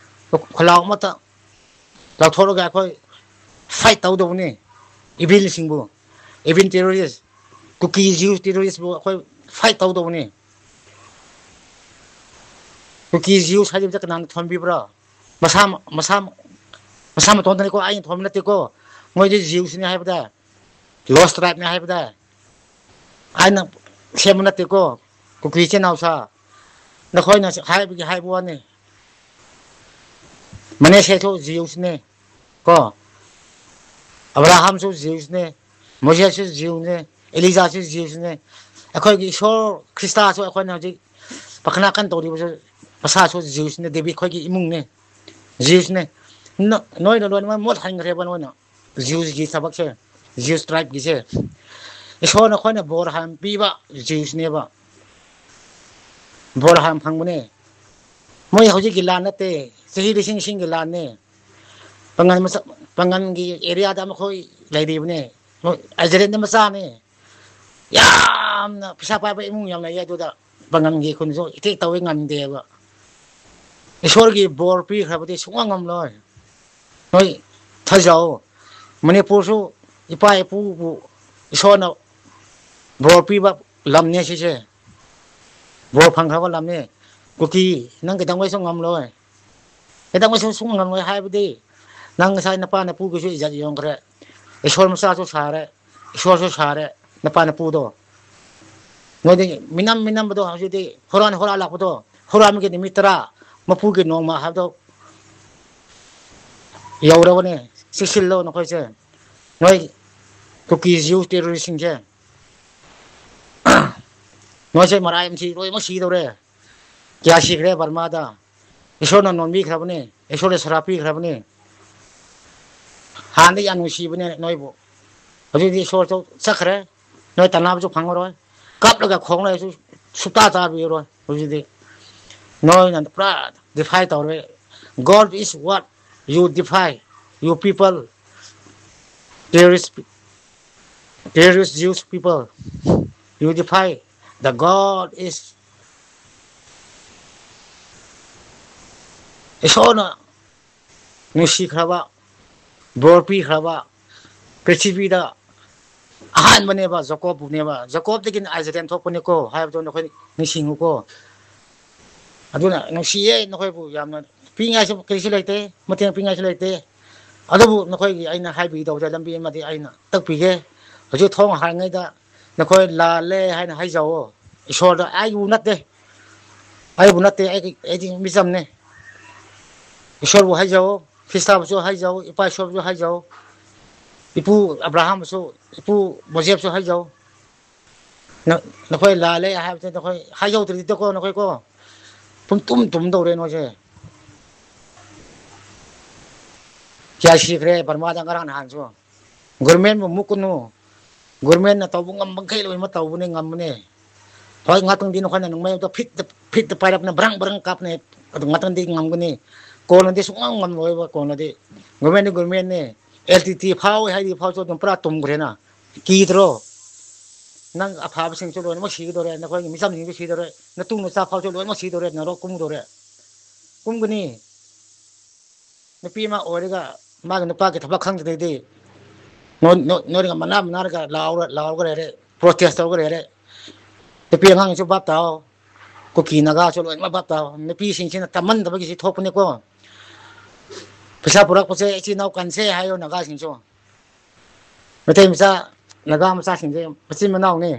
ꯈꯨꯜꯂꯥꯎ ꯑꯃꯠꯇ ꯂꯥꯎꯊꯣꯛꯂꯒ ꯑꯩꯈꯣꯏ fight ꯇꯧꯗꯧꯕꯅꯤ꯫ Evilꯁꯤꯡꯕꯨ, evil terrorist, ꯀꯨꯀꯤ Jews terroristꯕꯨ ꯑꯩꯈꯣꯏ fight ꯇꯧꯗꯧꯕꯅꯤ꯫ ꯀꯨꯀꯤ Jews ꯍꯥꯏꯕꯁꯦ ꯀꯅꯥꯅ ꯊꯣꯟꯕꯤꯕ꯭ꯔꯥ? ꯃꯁꯥ, ꯃꯁꯥ, ꯃꯁꯥ ꯃꯇꯣꯟꯗꯅꯤꯀꯣ, ꯑꯩꯅ ꯊꯣꯟꯕ ꯅꯠꯇꯦꯀꯣ꯫ ꯃꯣꯏꯗꯤ Jewsꯅꯤ ꯍꯥꯏꯕꯗ, lost tribeꯅꯤ ꯍꯥꯏꯕꯗ, ꯑꯩꯅ ꯁꯦꯝꯕ ꯅꯠꯇꯦꯀꯣ꯫ ꯀꯨꯀꯤ ꯏꯆꯤꯟ ꯏꯅꯥꯎꯁꯥ, ꯅꯈꯣꯏꯅ ꯍꯥꯏꯕꯒꯤ ꯍꯥꯏꯕ ꯋꯥꯅꯤ꯫ ꯃꯅꯦꯁꯦꯁꯨ Jewsꯅꯦ ꯀꯣ, ꯑꯕ꯭ꯔꯥꯍꯥꯝꯁꯨ Jewsꯅꯦ, ꯃꯣꯁꯦꯁꯁꯨ Jewꯅꯦ, ꯑꯦꯂꯤꯖꯥꯁꯨ Jewsꯅꯦ꯫ ꯑꯩꯈꯣꯏꯒꯤ ꯏꯁꯣꯔ ꯈ꯭ꯔꯤꯁꯇꯥꯁꯨ ꯑꯩꯈꯣꯏꯅ ꯍꯧꯖꯤꯛ ꯄ꯭ꯔꯥꯊꯅꯥ ꯀꯟꯅ ꯇꯧꯔꯤꯕꯁꯨ ꯃꯁꯥꯁꯨ Jewsꯅꯦ, ꯗꯦꯕꯤꯠ ꯈꯣꯏꯒꯤ ꯏꯃꯨꯡꯅꯦ, Jewsꯅꯦ꯫ ꯅ-, ꯅꯣꯏꯅ ꯂꯣꯏꯅꯃꯛ ꯃꯣꯠ ꯍꯟꯈ꯭ꯔꯦꯕ ꯅꯣꯏꯅ꯫ Jewsꯀꯤ ꯊꯕꯛꯁꯦ, Jews tribeꯀꯤꯁꯦ꯫ ꯏꯁꯣꯔꯅ ꯑꯩꯈꯣꯏꯅ ꯕꯣꯔ ꯍꯥꯟꯅ ꯄꯤꯕ Jewsꯅꯦꯕ꯫ ꯕꯣꯔ ꯍꯥꯟꯅ ꯐꯪꯕꯅꯦ꯫ ꯃꯣꯏ ꯍꯧꯖꯤꯛꯀꯤ ꯂꯥꯟ ꯅꯠꯇꯦ, ꯆꯍꯤ ꯂꯤꯁꯤꯡ ꯂꯤꯁꯤꯡꯒꯤ ꯂꯥꯟꯅꯦ꯫ ꯄꯥꯡꯒꯜ ꯃꯆꯥ, ꯄꯥꯡꯒꯜꯒꯤ areaꯗ ꯃꯈꯣꯏ ꯂꯩꯔꯤꯕꯅꯦ꯫ ꯃꯣꯏ Israelꯗ ꯃꯆꯥꯅꯦ꯫ ꯌꯥꯝꯅ ꯄꯩꯁꯥ ꯄꯥꯏꯕ ꯏꯃꯨꯡ ꯌꯥꯝ ꯂꯩꯌꯦ ꯑꯗꯨꯗ꯫ ꯄꯥꯡꯒꯜꯒꯤ ꯈꯨꯟꯁꯨ attack ꯇꯧꯕ ꯉꯝꯗꯦꯕ꯫ ꯏꯁꯣꯔꯒꯤ ꯕꯣꯔ ꯄꯤꯈ꯭ꯔꯕꯗꯤ ꯁꯨꯡꯉꯝ ꯉꯝꯂꯣꯏ꯫ ꯅꯣꯏ ꯊꯥꯖꯧ꯫ ꯃꯅꯤꯄꯨꯔꯁꯨ ꯏꯄꯥ ꯏꯄꯨꯕꯨ ꯏꯁꯣꯔꯅ ꯕꯣꯔ ꯄꯤꯕ ꯂꯝꯅꯦ ꯁꯤꯁꯦ꯫ ꯕꯣꯔ ꯐꯪꯈ꯭ꯔꯕ ꯂꯝꯅꯦ꯫ ꯀꯨꯀꯤ, ꯅꯪ ꯀꯩꯗꯧꯉꯩꯁꯨ ꯉꯝꯂꯣꯏ꯫ ꯀꯩꯗꯧꯉꯩꯁꯨ ꯁꯨꯡꯉꯝ ꯉꯝꯂꯣꯏ ꯍꯥꯏꯕꯗꯤ, ꯅꯪ ꯉꯁꯥꯏ ꯅꯄꯥ ꯅꯄꯨꯒꯤꯁꯨ ꯏꯖꯠ ꯌꯣꯟꯈ꯭ꯔꯦ꯫ ꯏꯁꯣꯔ ꯃꯆꯥꯁꯨ ꯁꯥꯔꯦ, ꯏꯁꯣꯔꯁꯨ ꯁꯥꯔꯦ, ꯅꯄꯥ ꯅꯄꯨꯗꯣ꯫ ꯅꯣꯏꯗꯤ ꯃꯤꯅꯝ ꯃꯤꯅꯝꯕꯗꯣ ꯍꯧꯖꯤꯛꯇꯤ ꯍꯨꯔꯥꯟ ꯍꯨꯔꯥꯟ ꯂꯥꯛꯄꯗꯣ, ꯍꯨꯔꯥꯟꯕꯒꯤ ꯅꯨꯃꯤꯠ ꯇꯔꯥ, ꯃꯄꯨꯒꯤ ꯅꯣꯡꯃ ꯍꯥꯏꯕꯗꯣ ꯌꯧꯔꯕꯅꯦ꯫ ꯆꯦꯛꯁꯤꯜꯂꯣ ꯅꯈꯣꯏꯁꯦ꯫ ꯅꯣꯏ ꯀꯨꯀꯤ Jew terroristꯁꯤꯡꯁꯦ꯫ ꯅꯣꯏꯁꯦ ꯃꯔꯥꯏ ꯃꯊꯤ ꯂꯣꯏꯅꯃꯛ ꯁꯤꯗꯧꯔꯦ꯫ ꯀꯌꯥ ꯁꯤꯈ꯭ꯔꯦ ꯕꯔꯃꯥꯗ? ꯏꯁꯣꯔꯅ ꯅꯣꯟꯕꯤꯈ꯭ꯔꯕꯅꯦ, ꯏꯁꯣꯔꯅ ꯁꯔꯥꯞ ꯄꯤꯈ꯭ꯔꯕꯅꯦ꯫ ꯍꯥꯟꯅꯗꯤ ꯌꯥꯝ ꯅꯨꯡꯁꯤꯕꯅꯦ ꯅꯣꯏꯕꯨ꯫ ꯍꯧꯖꯤꯛꯇꯤ ꯏꯁꯣꯔꯁꯨ ꯆꯠꯈ꯭ꯔꯦ꯫ ꯅꯣꯏ ꯇꯥꯟꯅꯕꯁꯨ ꯐꯪꯉꯔꯣꯏ꯫ ꯀꯞꯂꯒ ꯈꯣꯡꯂꯒꯁꯨ ꯁꯨꯛꯇꯥ ꯇꯥꯕꯤꯔꯣꯏ꯫ ꯍꯧꯖꯤꯛꯇꯤ ꯅꯣꯏꯅ ꯄꯨꯔꯥ defy ꯇꯧꯔꯦ꯫ God is what you defy, you people, terrorist, terrorist Jews people, you defy the God is. ꯏꯁꯣꯔꯅ ꯅꯨꯡꯁꯤꯈ꯭ꯔꯕ, ꯕꯣꯔ ꯄꯤꯈ꯭ꯔꯕ, ꯄ꯭ꯔꯤꯊꯤꯕꯤꯗ ꯑꯍꯥꯟꯕꯅꯦꯕ, ꯖꯀꯣꯕꯄꯨꯅꯦꯕ꯫ ꯖꯀꯣꯕꯇꯒꯤꯅ ꯑꯥꯏꯖꯔꯦꯜ ꯊꯣꯛꯄꯅꯤꯀꯣ ꯍꯥꯏꯕꯗꯣ ꯅꯈꯣꯏ ꯅꯤꯡꯁꯤꯡꯉꯨꯀꯣ꯫ ꯑꯗꯨꯅ ꯅꯨꯡꯁꯤꯌꯦ ꯅꯈꯣꯏꯕꯨ ꯌꯥꯝꯅ꯫ ꯄꯤꯉꯥꯏꯁꯨ ꯀꯔꯤꯁꯨ ꯂꯩꯇꯦ, ꯃꯇꯦꯡ ꯄꯤꯉꯥꯏꯁꯨ ꯂꯩꯇꯦ꯫ ꯑꯗꯨꯕꯨ ꯅꯈꯣꯏꯒꯤ ꯑꯩꯅ ꯍꯥꯏꯕꯤꯒꯗꯧꯕꯁꯦ ꯂꯝꯕꯤ ꯑꯃꯗꯤ ꯑꯩꯅ ꯇꯛꯄꯤꯒꯦ꯫ ꯍꯧꯖꯤꯛ ꯊꯣꯡ ꯍꯥꯡꯉꯤꯉꯩꯗ ꯅꯈꯣꯏ ꯂꯥꯜꯂꯦ ꯍꯥꯏꯅ ꯍꯥꯏꯖꯧꯑꯣ꯫ ꯏꯁꯣꯔꯗ, ꯑꯩꯕꯨ ꯅꯠꯇꯦ, ꯑꯩꯕꯨ ꯅꯠꯇꯦ, ꯑꯩ, ꯑꯩꯗꯤ ꯃꯤꯆꯝꯅꯦ꯫ ꯏꯁꯣꯔꯕꯨ ꯍꯥꯏꯖꯧ, ꯈ꯭ꯔꯤꯁꯇꯕꯨꯁꯨ ꯍꯥꯏꯖꯧ, ꯏꯄꯥ ꯏꯁꯣꯔꯕꯨꯁꯨ ꯍꯥꯏꯖꯧ, ꯏꯄꯨ ꯑꯕ꯭ꯔꯥꯍꯥꯝꯕꯨꯁꯨ, ꯏꯄꯨ ꯃꯣꯖꯦꯕꯨꯁꯨ ꯍꯥꯏꯖꯧ꯫ ꯅ-, ꯅꯈꯣꯏ ꯂꯥꯜꯂꯦ ꯍꯥꯏꯕꯁꯦ ꯅꯈꯣꯏ ꯍꯥꯏꯖꯧꯗ꯭ꯔꯗꯤꯀꯣ, ꯅꯈꯣꯏꯀꯣ, ꯄꯨꯡꯇꯨꯝ ꯇꯨꯝꯗꯧꯔꯦ ꯅꯣꯏꯁꯦ꯫ ꯀꯌꯥ ꯁꯤꯈ꯭ꯔꯦ ꯕꯔꯃꯥꯗ ꯉꯔꯥꯡ ꯅꯍꯥꯟꯁꯨ꯫ ꯒꯣꯔꯃꯦꯟꯕꯨ ꯃꯨꯛꯀꯅꯨ꯫ ꯒꯣꯔꯃꯦꯟꯅ ꯇꯧꯕ ꯉꯝꯕ ꯃꯈꯩ ꯂꯣꯏꯅꯃꯛ ꯇꯧꯕꯅꯦ, ꯉꯝꯕꯅꯦ꯫ ꯍꯣꯏ, ꯉꯥꯛꯇꯪꯗꯤ ꯅꯈꯣꯏꯅ ꯅꯣꯡꯃꯩꯗꯣ ꯐꯤꯠꯇ, ꯐꯤꯠꯇ ꯄꯥꯏꯔꯛꯄꯅ ꯕ꯭ꯔꯪ ꯕ꯭ꯔꯪ ꯀꯥꯞꯄꯅꯦ꯫ ꯑꯗꯨ ꯉꯥꯛꯇꯪꯗꯤ ꯉꯝꯒꯅꯤ꯫ ꯀꯣꯟꯅꯗꯤ ꯁꯨꯡꯉꯝ ꯉꯝꯂꯣꯏꯕ꯫ ꯀꯣꯟꯅꯗꯤ ꯒꯣꯔꯃꯦꯟꯗꯤ ꯒꯣꯔꯃꯦꯟꯅꯦ꯫ ꯑꯦꯜ ꯇꯤ ꯇꯤ ꯐꯥꯎꯋꯦ ꯍꯥꯏꯗꯤ ꯐꯥꯎꯁꯨ ꯑꯗꯨꯝ ꯄꯨꯔꯥ ꯇꯨꯝꯈ꯭ꯔꯦꯅ꯫ ꯀꯤꯗ꯭ꯔꯣ? ꯅꯪ ꯑꯐꯕꯁꯤꯡꯁꯨ ꯂꯣꯏꯅꯃꯛ ꯁꯤꯒꯗꯧꯔꯦ, ꯅꯈꯣꯏꯒꯤ ꯃꯤꯆꯝꯁꯤꯡꯁꯨ ꯁꯤꯗꯧꯔꯦ, ꯅꯇꯨ ꯅꯆꯥ ꯐꯥꯎꯁꯨ ꯂꯣꯏꯅꯃꯛ ꯁꯤꯗꯧꯔꯦ, ꯅꯔꯣꯛ ꯀꯨꯝꯒꯗꯧꯔꯦ꯫ ꯀꯨꯝꯒꯅꯤ꯫ ꯅꯨꯄꯤ ꯑꯃ ꯑꯣꯏꯔꯒ ꯃꯥꯒꯤ ꯅꯨꯄꯥꯒꯤ ꯊꯕꯛ ꯈꯪꯗ꯭ꯔꯗꯤ ꯅꯣꯏ, ꯅꯣꯏ, ꯅꯣꯏꯅ ꯃꯅꯥ ꯃꯅꯥꯔꯒ ꯂꯥꯎꯔ-, ꯂꯥꯎꯔꯒ ꯂꯩꯔꯦ, ꯄ꯭ꯔꯣꯇꯦꯁ ꯇꯧꯔꯒ ꯂꯩꯔꯦ꯫ ꯅꯨꯄꯤ ꯑꯉꯥꯡꯁꯨ ꯚꯥꯞ ꯇꯥꯎ, ꯀꯨꯀꯤ ꯅꯥꯒꯥꯁꯨ ꯂꯣꯏꯅꯃꯛ ꯚꯥꯞ ꯇꯥꯎ꯫ ꯅꯨꯄꯤꯁꯤꯡꯁꯤꯅ ꯇꯝꯍꯟꯗꯕꯒꯤꯁꯤ ꯊꯣꯛꯄꯅꯤꯀꯣ꯫ ꯄꯩꯁꯥ ꯄꯨꯔꯛꯄꯁꯦ ꯏꯆꯤꯟ ꯏꯅꯥꯎ ꯀꯟꯁꯦ ꯍꯥꯏꯌꯣ ꯅꯥꯒꯥꯁꯤꯡꯁꯨ꯫ ꯃꯩꯇꯩ ꯃꯆꯥ, ꯅꯥꯒꯥ ꯃꯆꯥꯁꯤꯡꯁꯦ ꯃꯆꯤꯟ ꯃꯅꯥꯎꯅꯤ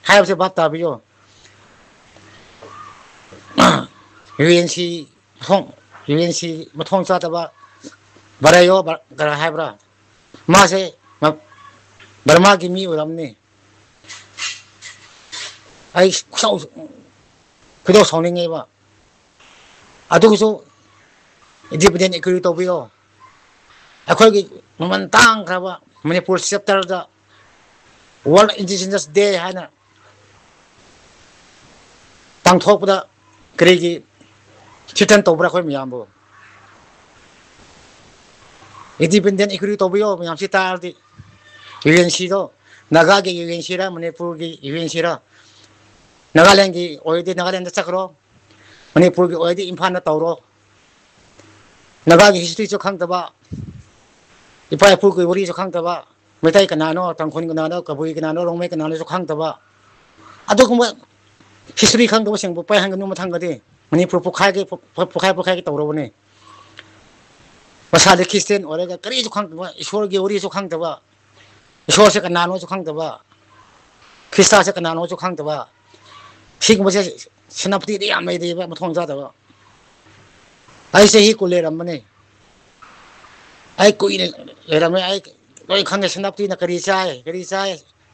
ꯍꯥꯏꯕꯁꯦ ꯚꯥꯞ ꯇꯥꯕꯤꯌꯣ꯫ ꯌꯨ ꯑꯦꯟ ꯁꯤ ꯃꯊꯣꯡ, ꯌꯨ ꯑꯦꯟ ꯁꯤ ꯃꯊꯣꯡ ꯆꯥꯗꯕ ꯕꯔꯥꯌꯣ ꯕ-, ꯀꯔꯥ ꯍꯥꯏꯕ꯭ꯔꯥ? ꯃꯥꯁꯦ ꯃ-, ꯕꯔꯃꯥꯒꯤ ꯃꯤ ꯑꯣꯏꯔꯝꯅꯤ꯫ ꯑꯩ ꯈꯨꯁꯥꯎ-, ꯈꯣꯏꯗꯧ ꯁꯥꯎꯅꯤꯡꯉꯦꯕ꯫ ꯑꯗꯨꯒꯤꯁꯨ ꯏꯟꯗꯤꯄꯦꯟꯗꯦꯟ ꯏꯟꯀ꯭ꯋꯥꯏꯔꯤ ꯇꯧꯕꯤꯌꯣ꯫ ꯑꯩꯈꯣꯏꯒꯤ ꯃꯃꯜ ꯇꯥꯡꯈ꯭ꯔꯕ ꯃꯅꯤꯄꯨꯔ ꯆꯦꯞꯇꯔꯗ ꯋꯥꯔꯜ ꯏꯟꯗꯤꯖꯤꯅꯁ ꯗꯦ ꯍꯥꯏꯅ ꯄꯥꯡꯊꯣꯛꯄꯗ ꯀꯔꯤꯒꯤ ꯊ꯭ꯔꯤꯇꯟ ꯇꯧꯕ꯭ꯔꯥ ꯑꯩꯈꯣꯏ ꯃꯌꯥꯝꯕꯨ? ꯏꯟꯗꯤꯄꯦꯟꯗꯦꯟ ꯏꯟꯀ꯭ꯋꯥꯏꯔꯤ ꯇꯧꯕꯤꯌꯣ ꯃꯌꯥꯝ꯫ ꯁꯤ ꯇꯥꯔꯗꯤ ꯌꯨ ꯑꯦꯟ ꯁꯤꯗꯣ, ꯅꯥꯒꯥꯒꯤ ꯌꯨ ꯑꯦꯟ ꯁꯤꯔ, ꯃꯅꯤꯄꯨꯔꯒꯤ ꯌꯨ ꯑꯦꯟ ꯁꯤꯔ? ꯅꯥꯒꯥꯂꯦꯟꯒꯤ ꯑꯣꯏꯔꯗꯤ ꯅꯥꯒꯥꯂꯦꯟꯗ ꯆꯠꯈ꯭ꯔꯣ꯫ ꯃꯅꯤꯄꯨꯔꯒꯤ ꯑꯣꯏꯔꯗꯤ ꯏꯝꯐꯥꯜꯗ ꯇꯧꯔꯣ꯫ ꯅꯥꯒꯥꯒꯤ ꯍꯤꯁꯇ꯭ꯔꯤꯁꯨ ꯈꯪꯗꯕ, ꯏꯄꯥ ꯏꯄꯨꯒꯤ ꯋꯥꯔꯤꯁꯨ ꯈꯪꯗꯕ, ꯃꯩꯇꯩ ꯀꯅꯥꯅꯣ, ꯇꯥꯡꯈꯨꯜ ꯀꯅꯥꯅꯣ, ꯀꯕꯨꯏ ꯀꯅꯥꯅꯣ, ꯔꯣꯡꯃꯩ ꯀꯅꯥꯅꯣꯁꯨ ꯈꯪꯗꯕ, ꯑꯗꯨꯒꯨꯝꯕ ꯍꯤꯁꯇ꯭ꯔꯤ ꯈꯪꯗꯕꯁꯤꯡꯕꯨ ꯄꯥꯏꯍꯟꯒꯅꯨ꯫ ꯃꯊꯪꯗꯗꯤ ꯃꯅꯤꯄꯨꯔ ꯄꯣꯛꯈꯥꯏꯒꯦ, ꯄꯣꯛꯈꯥꯏ ꯄꯣꯛꯈꯥꯏꯒꯦ ꯇꯧꯔꯕꯅꯦ꯫ ꯃꯁꯥꯗꯤ ꯈ꯭ꯔꯤꯁꯇꯦꯟ ꯑꯣꯏꯔꯒ ꯀꯔꯤꯁꯨ ꯈꯪꯗꯕ, ꯏꯁꯣꯔꯒꯤ ꯋꯥꯔꯤꯁꯨ ꯈꯪꯗꯕ, ꯏꯁꯣꯔꯁꯦ ꯀꯅꯥꯅꯣꯁꯨ ꯈꯪꯗꯕ, ꯈ꯭ꯔꯤꯁꯇꯥꯁꯦ ꯀꯅꯥꯅꯣꯁꯨ ꯈꯪꯗꯕ, ꯁꯤꯒꯨꯝꯕꯁꯦ ꯁꯦꯅꯥꯄꯇꯤꯗ ꯌꯥꯝ ꯂꯩꯔꯤꯕ ꯃꯊꯣꯡ ꯆꯥꯗꯕ꯫ ꯑꯩ ꯆꯍꯤ ꯀꯨꯟ ꯂꯩꯔꯝꯕꯅꯦ꯫ ꯑꯩ ꯀꯨꯏꯅ ꯂꯩꯔꯝꯃꯦ꯫ ꯑꯩ ꯂꯣꯏ ꯈꯪꯉꯦ꯫ ꯁꯦꯅꯥꯄꯇꯤꯅ ꯀꯔꯤ ꯆꯥꯏ, ꯀꯔꯤ ꯆꯥꯏ,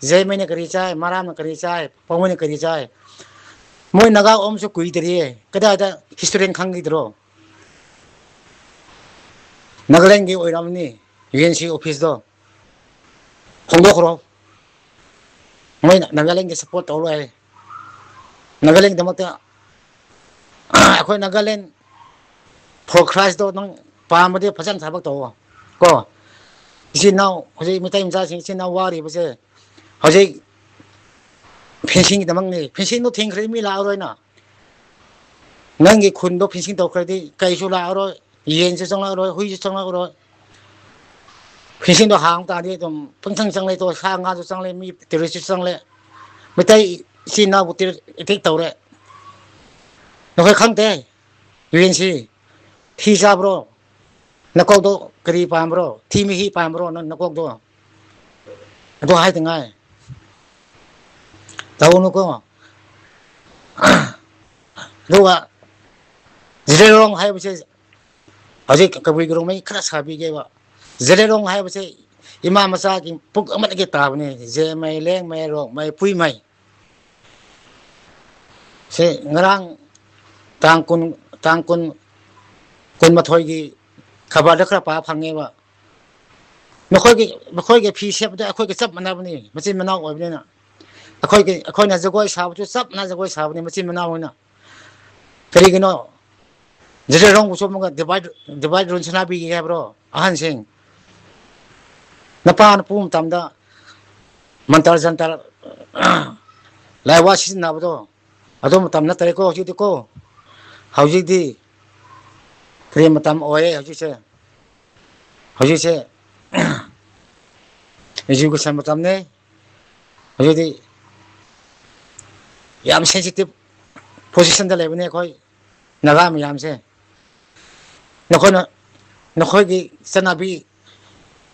ꯖꯦꯃꯩꯅ ꯀꯔꯤ ꯆꯥꯏ, ꯃꯔꯥꯝꯅ ꯀꯔꯤ ꯆꯥꯏ, ꯄꯥꯎꯃꯩꯅ ꯀꯔꯤ ꯆꯥꯏ꯫ ꯃꯣꯏ ꯅꯥꯒꯥ ꯑꯣꯝꯁꯨ ꯀꯨꯏꯗ꯭ꯔꯤꯌꯦ꯫ ꯀꯗꯥꯏꯗ ꯍꯤꯁꯇꯣꯔꯤꯌꯟ ꯈꯪꯈꯤꯗ꯭ꯔꯣ? ꯅꯥꯒꯥꯂꯦꯟꯒꯤ ꯑꯣꯏꯔꯝꯅꯤ, ꯌꯨ ꯑꯦꯟ ꯁꯤ ꯑꯣꯐꯤꯁꯇꯣ ꯍꯣꯡꯗꯣꯛꯈ꯭ꯔꯣ꯫ ꯃꯣꯏꯅ ꯅꯥꯒꯥꯂꯦꯟꯒꯤ ꯁꯞꯄꯣꯔꯠ ꯇꯧꯔꯣꯏ ꯍꯥꯏ꯫ ꯅꯥꯒꯥꯂꯦꯟꯒꯤꯗꯃꯛꯇ ꯑꯩꯈꯣꯏ ꯅꯥꯒꯥꯂꯦꯟ ꯐꯣꯔ ꯈ꯭ꯔꯥꯏꯁꯇꯣ ꯅꯪ ꯄꯥꯝꯃꯗꯤ ꯐꯖꯅ ꯊꯕꯛ ꯇꯧꯋꯣ ꯀꯣ꯫ ꯏꯆꯤꯟ ꯏꯅꯥꯎ ꯍꯧꯖꯤꯛ ꯃꯤꯇꯩ ꯃꯆꯥꯁꯤꯡ ꯏꯆꯤꯟ ꯏꯅꯥꯎ ꯋꯥꯔꯤꯕꯁꯦ ꯍꯧꯖꯤꯛ ꯐꯦꯟꯁꯤꯡꯒꯤꯗꯃꯛꯅꯤ꯫ ꯐꯦꯟꯁꯤꯡꯗꯣ ꯊꯤꯡꯈ꯭ꯔꯗꯤ ꯃꯤ ꯂꯥꯛꯑꯔꯣꯏꯅ꯫ ꯅꯪꯒꯤ ꯈꯨꯟꯗꯣ ꯐꯦꯟꯁꯤꯡ ꯇꯧꯈ꯭ꯔꯗꯤ ꯀꯩꯁꯨ ꯂꯥꯛꯑꯔꯣꯏ, ꯌꯦꯟꯁꯨ ꯆꯪꯂꯛꯑꯔꯣꯏ, ꯍꯨꯏꯁꯨ ꯆꯪꯂꯛꯑꯔꯣꯏ꯫ ꯐꯦꯟꯁꯤꯡꯗꯣ ꯍꯥꯡꯕ ꯇꯥꯔꯗꯤ ꯑꯗꯨꯝ ꯄꯪꯆꯪ ꯆꯪꯂꯦ ꯇꯣ, ꯁꯥ ꯉꯥꯁꯨ ꯆꯪꯂꯦ, ꯃꯤ ꯇꯨꯔꯤꯁꯁꯨ ꯆꯪꯂꯦ꯫ ꯃꯩꯇꯩ ꯏꯆꯤꯟ ꯏꯅꯥꯎꯕꯨ ꯇꯦꯔꯣꯔꯤꯁ ꯑꯦꯇꯦꯛ ꯇꯧꯔꯦ꯫ ꯅꯈꯣꯏ ꯈꯪꯗꯦ? ꯌꯨ ꯑꯦꯟ ꯁꯤ ꯊꯤ ꯆꯥꯕ꯭ꯔꯣ? ꯅꯀꯣꯛꯇꯣ ꯀꯔꯤ ꯄꯥꯝꯕ꯭ꯔꯣ? ꯊꯤ ꯃꯍꯤ ꯄꯥꯝꯕ꯭ꯔꯣ ꯅꯪ ꯅꯀꯣꯛꯇꯣ? ꯑꯗꯨ ꯍꯥꯏꯗꯉꯥꯏ ꯇꯧꯅꯨꯀꯣ꯫ ꯑꯗꯨꯒ ꯖꯤꯔꯦꯔꯣꯡ ꯍꯥꯏꯕꯁꯦ ꯍꯧꯖꯤꯛ ꯀꯕꯨꯏ ꯒꯔꯣꯡꯃꯩ ꯈꯔ ꯁꯥꯕꯤꯒꯦꯕ꯫ ꯖꯤꯔꯦꯔꯣꯡ ꯍꯥꯏꯕꯁꯦ ꯏꯃꯥ ꯃꯆꯥꯒꯤ ꯄꯨꯛ ꯑꯃꯗꯒꯤ ꯇꯥꯕꯅꯦ꯫ ꯖꯦꯃꯩ, ꯂꯦꯡꯃꯩ, ꯔꯣꯡꯃꯩ, ꯄꯨꯏꯃꯩ꯫ ꯁꯤ ꯉꯔꯥꯡ ꯇꯥꯡ ꯀꯨꯟ, ꯇꯥꯡ ꯀꯨꯟ, ꯀꯨꯟꯃꯥꯊꯣꯏꯒꯤ ꯈꯕꯔꯗ ꯈꯔ ꯄꯥꯕ ꯐꯪꯉꯦꯕ꯫ ꯃꯈꯣꯏꯒꯤ, ꯃꯈꯣꯏꯒꯤ ꯐꯤ ꯁꯦꯠꯄꯗ ꯑꯩꯈꯣꯏꯒ ꯆꯞ ꯃꯥꯟꯅꯕꯅꯤ, ꯃꯆꯤꯟ ꯃꯅꯥꯎ ꯑꯣꯏꯕꯅꯤꯅ꯫ ꯑꯩꯈꯣꯏꯒꯤ, ꯑꯩꯈꯣꯏꯅ ꯖꯒꯣꯏ ꯁꯥꯕꯁꯨ ꯆꯞ ꯃꯥꯟꯅ ꯖꯒꯣꯏ ꯁꯥꯕꯅꯤ, ꯃꯆꯤꯟ ꯃꯅꯥꯎ ꯑꯣꯏꯅ꯫ ꯀꯔꯤꯒꯤꯅꯣ? ꯖꯤꯔꯦꯔꯣꯡꯕꯨꯁꯨ ꯑꯃꯨꯛꯀ divide, divide rule ꯁꯥꯟꯅꯕꯤꯒꯦ ꯍꯥꯏꯕ꯭ꯔꯣ? ꯑꯍꯟꯁꯤꯡ, ꯅꯄꯥ ꯅꯄꯨ ꯃꯇꯝꯗ ꯃꯟꯇꯔ ꯖꯟꯇꯔ, ꯂꯥꯏꯋꯥ ꯁꯤꯖꯤꯟꯅꯕꯗꯣ ꯑꯗꯨ ꯃꯇꯝ ꯅꯠꯇꯔꯦꯀꯣ ꯍꯧꯖꯤꯛꯇꯤꯀꯣ꯫ ꯍꯧꯖꯤꯛꯇꯤ ꯀꯔꯤ ꯃꯇꯝ ꯑꯣꯏꯔꯦ ꯍꯧꯖꯤꯛꯁꯦ? ꯍꯧꯖꯤꯛꯁꯦ education ꯃꯇꯝꯅꯦ꯫ ꯍꯧꯖꯤꯛꯇꯤ ꯌꯥꯝ sensitive positionꯗ ꯂꯩꯕꯅꯦ ꯑꯩꯈꯣꯏ ꯅꯥꯒꯥ ꯃꯌꯥꯝꯁꯦ꯫ ꯅꯈꯣꯏꯅ, ꯅꯈꯣꯏꯒꯤ ꯆꯠꯅꯕꯤ,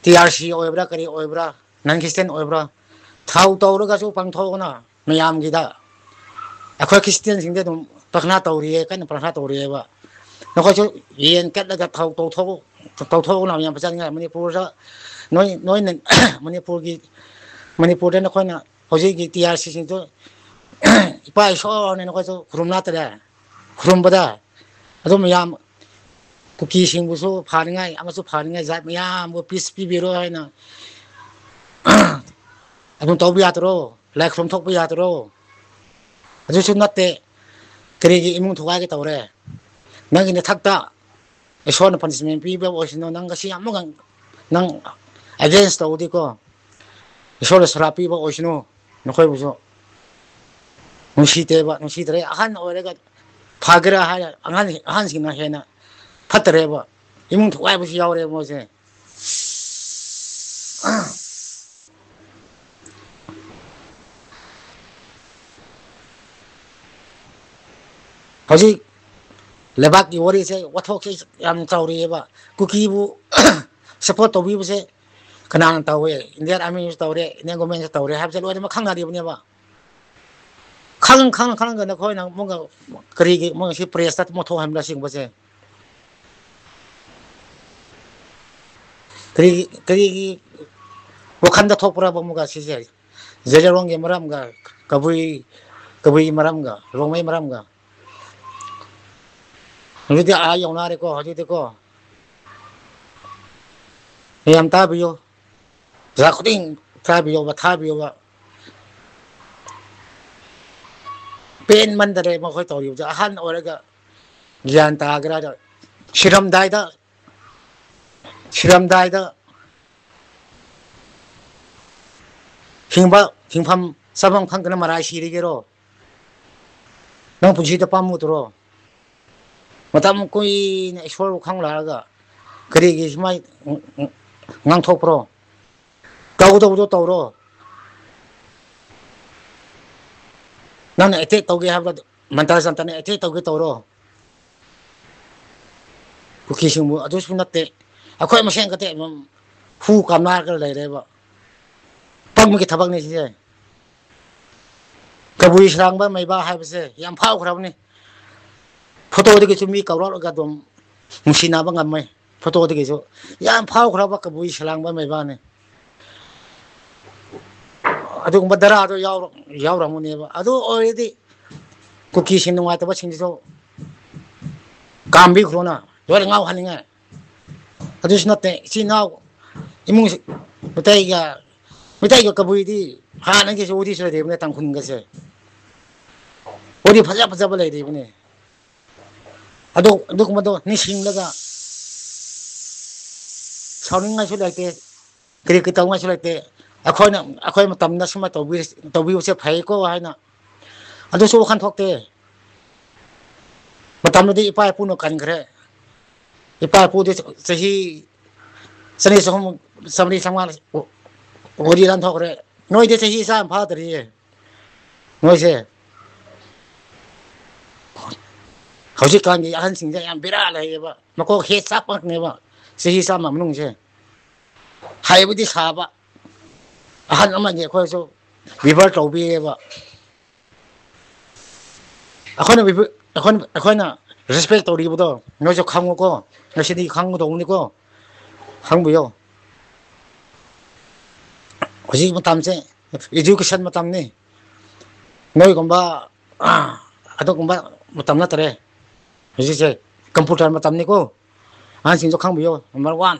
ꯇꯤ ꯑꯥꯔ ꯁꯤ ꯑꯣꯏꯕ꯭ꯔꯥ, ꯀꯔꯤ ꯑꯣꯏꯕ꯭ꯔꯥ, non Christian ꯑꯣꯏꯕ꯭ꯔꯥ, ꯊꯧ ꯇꯧꯔꯒꯁꯨ ꯄꯥꯡꯊꯣꯛꯑꯣꯅ ꯃꯌꯥꯝꯒꯤꯗ꯫ ꯑꯩꯈꯣꯏ ꯈ꯭ꯔꯤꯁꯇꯤꯌꯥꯟꯁꯤꯡꯗꯤ ꯑꯗꯨꯝ ꯄ꯭ꯔꯊꯅꯥ ꯇꯧꯔꯤꯌꯦ, ꯀꯟꯅ ꯄ꯭ꯔꯊꯅꯥ ꯇꯧꯔꯤꯌꯦꯕ꯫ ꯅꯈꯣꯏꯁꯨ ꯌꯦꯟ ꯀꯠꯂꯒ ꯊꯧ ꯇꯧꯊꯣꯛꯎ, ꯇꯧꯊꯣꯛꯎꯅ ꯌꯥꯝ ꯐꯖꯅꯤꯡꯉꯥꯏ꯫ ꯃꯅꯤꯄꯨꯔꯗ ꯅꯣꯏ, ꯅꯣꯏꯅ ꯃꯅꯤꯄꯨꯔꯒꯤ, ꯃꯅꯤꯄꯨꯔꯗ ꯅꯈꯣꯏꯅ ꯍꯧꯖꯤꯛꯀꯤ ꯇꯤ ꯑꯥꯔ ꯁꯤꯁꯤꯡꯗꯨ ꯏꯄꯥ ꯏꯁꯣꯔꯅ ꯅꯈꯣꯏꯁꯨ ꯈꯨꯔꯨꯝ ꯂꯥꯛꯇꯔꯦ꯫ ꯈꯨꯔꯨꯝꯕꯗ ꯑꯗꯨꯝ ꯌꯥꯝ ꯀꯨꯀꯤꯁꯤꯡꯕꯨꯁꯨ ꯐꯥꯅꯤꯡꯉꯥꯏ, ꯑꯃꯁꯨ ꯐꯥꯅꯤꯡꯉꯥꯏ, ꯖꯥꯠ ꯃꯌꯥꯝꯕꯨ ꯄꯤꯁ ꯄꯤꯕꯤꯔꯣ ꯍꯥꯏꯅ ꯑꯗꯨꯝ ꯇꯧꯕ ꯌꯥꯗ꯭ꯔꯣ? ꯂꯥꯏ ꯈꯨꯔꯨꯝ ꯊꯣꯛꯄ ꯌꯥꯗ꯭ꯔꯣ? ꯑꯗꯨꯁꯨ ꯅꯠꯇꯦ꯫ ꯀꯔꯤꯒꯤ ꯏꯃꯨꯡ ꯊꯨꯒꯥꯏꯒꯦ ꯇꯧꯔꯦ? ꯅꯪꯒꯤ ꯅꯊꯛꯇ ꯏꯁꯣꯔꯅ ꯄꯅꯤꯁꯃꯦꯟ ꯄꯤꯕ ꯑꯣꯏꯁꯅꯨ꯫ ꯅꯪ ꯉꯁꯤ ꯑꯃꯨꯛꯀ ꯅꯪ ꯑꯦꯒꯦꯟꯁ ꯇꯧꯗꯤꯀꯣ, ꯏꯁꯣꯔꯅ ꯁꯔꯥꯞ ꯄꯤꯕ ꯑꯣꯏꯁꯅꯨ ꯅꯈꯣꯏꯕꯨꯁꯨ꯫ ꯅꯨꯡꯁꯤꯗꯦꯕ, ꯅꯨꯡꯁꯤꯗ꯭ꯔꯦ꯫ ꯑꯍꯟ ꯑꯣꯏꯔꯒ ꯐꯒꯦꯔꯥ ꯍꯥꯏꯔ ꯑꯉꯥꯡ, ꯑꯍꯟꯁꯤꯡꯅ ꯍꯦꯟꯅ ꯐꯠꯇꯔꯦꯕ꯫ ꯏꯃꯨꯡ ꯊꯨꯒꯥꯏꯕꯁꯨ ꯌꯥꯎꯔꯦ ꯃꯣꯏꯁꯦ꯫ ꯍꯧꯖꯤꯛ ꯂꯩꯕꯥꯛꯀꯤ ꯋꯥꯔꯤꯁꯦ, ꯋꯥꯊꯣꯛꯁꯦ ꯌꯥꯝ ꯆꯥꯎꯔꯤꯑꯕ꯫ ꯀꯨꯀꯤꯕꯨ ꯁꯞꯄꯣꯔꯠ ꯇꯧꯕꯤꯕꯁꯦ ꯀꯅꯥꯅ ꯇꯧꯋꯦ? ꯏꯟꯗꯤꯌꯥꯟ ꯑꯥꯔꯃꯤꯅꯁꯨ ꯇꯧꯔꯦ, ꯏꯟꯗꯤꯌꯥꯟ ꯒꯣꯔꯃꯦꯟꯅꯁꯨ ꯇꯧꯔꯦ ꯍꯥꯏꯕꯁꯦ ꯂꯣꯏꯅꯃꯛ ꯈꯪꯅꯔꯤꯕꯅꯦꯕ꯫ ꯈꯪ ꯈꯪ ꯈꯪꯒ ꯅꯈꯣꯏꯅ ꯑꯃꯨꯛꯀ ꯀꯔꯤꯒꯤ ꯃꯣꯏ ꯁꯤ ꯄ꯭ꯔꯦꯁꯇ ꯃꯣꯠꯊꯣꯛꯍꯟꯕ꯭ꯔꯥ ꯁꯤꯒꯨꯝꯕꯁꯦ? ꯀꯔꯤꯒꯤ, ꯀꯔꯤꯒꯤ ꯋꯥꯈꯜꯗ ꯊꯣꯛꯄ꯭ꯔꯕ ꯑꯃꯨꯛꯀ ꯁꯤꯁꯦ? ꯖꯦꯂꯦꯔꯣꯡꯒꯤ ꯃꯔꯝꯒ, ꯀꯕꯨꯏ, ꯀꯕꯨꯏ ꯃꯔꯝꯒ, ꯔꯣꯡꯃꯩ ꯃꯔꯝꯒ꯫ ꯍꯧꯖꯤꯛꯇꯤ ꯑꯥ ꯌꯧꯅꯔꯦꯀꯣ, ꯍꯧꯖꯤꯛꯇꯤꯀꯣ꯫ ꯃꯌꯥꯝ ꯇꯥꯕꯤꯌꯨ꯫ ꯖꯒꯥ ꯈꯨꯗꯤꯡ ꯇꯥꯕꯤꯌꯣꯕ, ꯊꯥꯕꯤꯌꯣꯕ꯫ ꯄꯦꯟꯃꯟꯗꯔꯦ ꯃꯈꯣꯏ ꯇꯧꯔꯤꯕꯁꯦ꯫ ꯑꯍꯟ ꯑꯣꯏꯔꯒ ꯒ꯭ꯌꯥꯟ ꯇꯥꯒꯦꯔꯥ? ꯁꯤꯔꯝꯗꯥꯏꯗ, ꯁꯤꯔꯝꯗꯥꯏꯗ ꯍꯤꯡꯕ, ꯍꯤꯡꯐꯝ ꯆꯥꯐꯝ ꯈꯪꯗꯅ ꯃꯔꯥꯏ ꯁꯤꯔꯒꯦꯔꯣ? ꯅꯪ ꯄꯨꯟꯁꯤꯗ ꯄꯥꯝꯃꯨꯗ꯭ꯔꯣ? ꯃꯇꯝ ꯀꯨꯏꯅ ꯏꯁꯣꯔꯕꯨ ꯈꯪꯂꯛꯑꯒ ꯀꯔꯤꯒꯤ ꯁꯨꯃꯥꯏ ꯉꯥꯡꯊꯣꯛꯄ꯭ꯔꯣ? ꯇꯧꯒꯗꯧꯕꯗꯣ ꯇꯧꯔꯣ꯫ ꯅꯪꯅ ꯑꯦꯇꯦꯛ ꯇꯧꯒꯦ ꯍꯥꯏꯕꯗ ꯃꯟꯇ꯭ꯔ ꯆꯟꯇꯅ ꯑꯦꯇꯦꯛ ꯇꯧꯒꯦ ꯇꯧꯔꯣ꯫ ꯀꯨꯀꯤꯁꯤꯡꯕꯨ ꯑꯗꯨꯁꯨ ꯅꯠꯇꯦ, ꯑꯩꯈꯣꯏ ꯃꯁꯦꯟ ꯈꯛꯇ ꯑꯗꯨꯝ ꯍꯨ ꯀꯥꯝꯅꯔꯒ ꯂꯩꯔꯦꯕ꯫ ꯄꯪꯕꯒꯤ ꯊꯕꯛꯅꯤ ꯁꯤꯁꯦ꯫ ꯀꯕꯨꯏ ꯁꯂꯥꯡꯕ ꯃꯩꯕꯥ ꯍꯥꯏꯕꯁꯦ ꯌꯥꯝ ꯐꯥꯎꯈ꯭ꯔꯕꯅꯤ꯫ ꯐꯣꯇꯣꯗꯒꯤꯁꯨ ꯃꯤ ꯀꯧꯔꯛꯂꯒ ꯑꯗꯨꯝ ꯅꯨꯡꯁꯤꯅꯕ ꯉꯝꯃꯦ꯫ ꯐꯣꯇꯣꯗꯒꯤꯁꯨ ꯌꯥꯝ ꯐꯥꯎꯈ꯭ꯔꯕ ꯀꯕꯨꯏ ꯁꯂꯥꯡꯕ ꯃꯩꯕꯥꯅꯤ꯫ ꯑꯗꯨꯒꯨꯝꯕ ꯙꯔꯥꯗꯣ ꯌꯥꯎꯔ-, ꯌꯥꯎꯔꯝꯒꯅꯦꯕ꯫ ꯑꯗꯨ ꯑꯣꯏꯔꯗꯤ ꯀꯨꯀꯤꯁꯤꯡ ꯅꯨꯡꯉꯥꯏꯇꯕꯁꯤꯡꯁꯤꯁꯨ ꯀꯥꯝꯕꯤꯈ꯭ꯔꯣꯅ꯫ ꯂꯣꯏꯅ ꯉꯥꯎꯍꯟꯅꯤꯡꯉꯥꯏ꯫ ꯑꯗꯨꯁꯨ ꯅꯠꯇꯦ, ꯏꯆꯤꯟ ꯏꯅꯥꯎ ꯏꯃꯨꯡꯁꯤ ꯃꯩꯇꯩꯒ, ꯃꯩꯇꯩꯒ ꯀꯕꯨꯏꯗꯤ ꯍꯥꯟꯅꯒꯤꯁꯨ ꯋꯥꯔꯤꯁꯨ ꯂꯩꯔꯤꯕꯅꯦ, ꯇꯥꯡꯈꯨꯜꯒꯁꯦ꯫ ꯋꯥꯔꯤ ꯐꯖ ꯐꯖꯕ ꯂꯩꯔꯤꯕꯅꯦ꯫ ꯑꯗꯨ, ꯑꯗꯨꯒꯨꯝꯕꯗꯣ ꯅꯤꯡꯁꯤꯡꯂꯒ ꯁꯥꯎꯅꯤꯡꯉꯥꯏꯁꯨ ꯂꯩꯇꯦ, ꯀꯔꯤ ꯀꯔꯤ ꯇꯧꯅꯤꯡꯉꯥꯏꯁꯨ ꯂꯩꯇꯦ꯫ ꯑꯩꯈꯣꯏꯅ, ꯑꯩꯈꯣꯏ ꯃꯇꯝꯗ ꯁꯨꯃꯥꯏꯅ ꯇꯧꯕꯤ-, ꯇꯧꯕꯤꯕꯁꯦ ꯐꯩꯀꯣ ꯍꯥꯏꯅ꯫ ꯑꯗꯨꯁꯨ ꯋꯥꯈꯜ ꯊꯣꯛꯇꯦ꯫ ꯃꯇꯝꯗꯨꯗꯤ ꯏꯄꯥ ꯏꯄꯨꯅ ꯀꯟꯈ꯭ꯔꯦ꯫ ꯏꯄꯥ ꯏꯄꯨꯗꯤ ꯆꯍꯤ ꯆꯅꯤ, ꯆꯍꯨꯝ, ꯆꯥꯃꯔꯤ, ꯆꯥꯝꯃꯉꯥ ꯋꯥꯔꯤ ꯂꯥꯟꯊꯣꯛꯈ꯭ꯔꯦ꯫ ꯅꯣꯏꯗꯤ ꯆꯍꯤ ꯆꯥꯝꯃ ꯐꯥꯗ꯭ꯔꯤꯌꯦ꯫ ꯅꯣꯏꯁꯦ ꯍꯧꯖꯤꯛꯀꯥꯟꯒꯤ ꯑꯍꯟꯁꯤꯡꯁꯦ ꯌꯥꯝ ꯕꯦꯔꯥ ꯂꯩꯌꯦꯕ, ꯃꯀꯣꯛ ꯍꯦ ꯆꯥꯛꯄꯅꯦꯕ꯫ ꯆꯍꯤ ꯆꯥꯝꯃ ꯃꯅꯨꯡꯁꯦ ꯍꯥꯏꯕꯗꯤ ꯁꯥꯕ, ꯑꯍꯟ ꯑꯃꯅꯤ ꯑꯩꯈꯣꯏꯁꯨ ꯔꯤꯚꯔ ꯇꯧꯕꯤꯌꯦꯕ꯫ ꯑꯩꯈꯣꯏꯅ ꯔꯤꯚ-, ꯑꯩꯈꯣꯏꯅ, ꯑꯩꯈꯣꯏꯅ ꯔꯦꯁꯄꯦꯛ ꯇꯧꯔꯤꯕꯗꯣ ꯅꯣꯏꯁꯨ ꯈꯪꯉꯨꯀꯣ, ꯉꯁꯤꯗꯤ ꯈꯪꯒꯗꯧꯕꯅꯤꯀꯣ, ꯈꯪꯕꯤꯌꯣ꯫ ꯍꯧꯖꯤꯛ ꯃꯇꯝꯁꯦ ꯏꯗꯨꯀꯦꯁꯟ ꯃꯇꯝꯅꯤ꯫ ꯅꯣꯏꯒꯨꯝꯕ, ꯑꯗꯨꯒꯨꯝꯕ ꯃꯇꯝ ꯅꯠꯇꯔꯦ꯫ ꯍꯧꯖꯤꯛꯁꯦ ꯀꯝꯄ꯭ꯌꯨꯇꯔ ꯃꯇꯝꯅꯤꯀꯣ꯫ ꯑꯍꯟꯁꯤꯡꯁꯨ ꯈꯪꯕꯤꯌꯣ, ꯅꯝꯕꯔ ꯋꯥꯟ꯫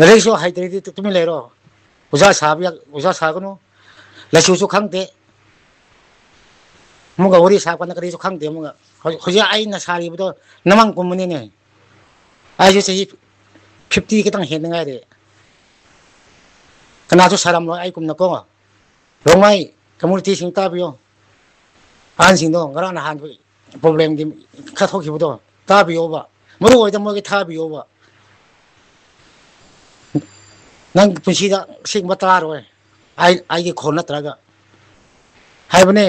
ꯂꯥꯏꯔꯤꯛꯁꯨ ꯍꯩꯇ꯭ꯔꯗꯤ ꯇꯨꯃꯤꯟ ꯂꯩꯔꯣ꯫ ꯑꯣꯖꯥ ꯁꯥꯕ ꯌꯥ-, ꯑꯣꯖꯥ ꯁꯥꯒꯅꯨ꯫ ꯂꯥꯏꯁꯨꯁꯨ ꯈꯪꯗꯦ꯫ ꯑꯃꯨꯛꯀ ꯋꯥꯔꯤ ꯁꯥꯕ ꯀꯥꯟꯗ ꯀꯔꯤꯁꯨ ꯈꯪꯗꯦ ꯑꯃꯨꯛꯀ꯫ ꯍꯧꯖꯤꯛ, ꯍꯧꯖꯤꯛ ꯑꯩꯅ ꯁꯥꯔꯤꯕꯗꯣ ꯅꯃꯥꯡ ꯀꯨꯝꯕꯅꯤꯅꯦ꯫ ꯑꯩꯁꯨ ꯆꯍꯤ ꯐꯤꯐꯇꯤ ꯈꯤꯇꯪ ꯍꯦꯟꯅ ꯉꯥꯏꯔꯦ꯫ ꯀꯅꯥꯁꯨ ꯁꯥꯔꯝꯂꯣꯏ ꯑꯩ ꯀꯨꯝꯅꯀꯣ꯫ ꯔꯣꯡꯃꯩ ꯀꯝꯃ꯭ꯌꯨꯅꯤꯇꯤꯁꯤꯡ ꯇꯥꯕꯤꯌꯣ꯫ ꯑꯍꯟꯁꯤꯡꯗꯣ ꯉꯔꯥꯡ ꯅꯍꯥꯟꯒꯤ ꯄ꯭ꯔꯣꯕ꯭ꯂꯦꯝꯒꯤ ꯈꯔ ꯊꯣꯛꯈꯤꯕꯗꯣ ꯇꯥꯕꯤꯌꯣꯕ꯫ ꯃꯔꯨ ꯑꯣꯏꯗ ꯃꯣꯏꯒꯤ ꯊꯥꯕꯤꯌꯣꯕ꯫ ꯅꯪ ꯄꯨꯟꯁꯤꯗ ꯑꯁꯤꯒꯨꯝꯕ ꯇꯥꯔꯣꯏ꯫ ꯑꯩ, ꯑꯩꯒꯤ ꯈꯣꯟ ꯅꯠꯇ꯭ꯔꯒ ꯍꯥꯏꯕꯅꯦ꯫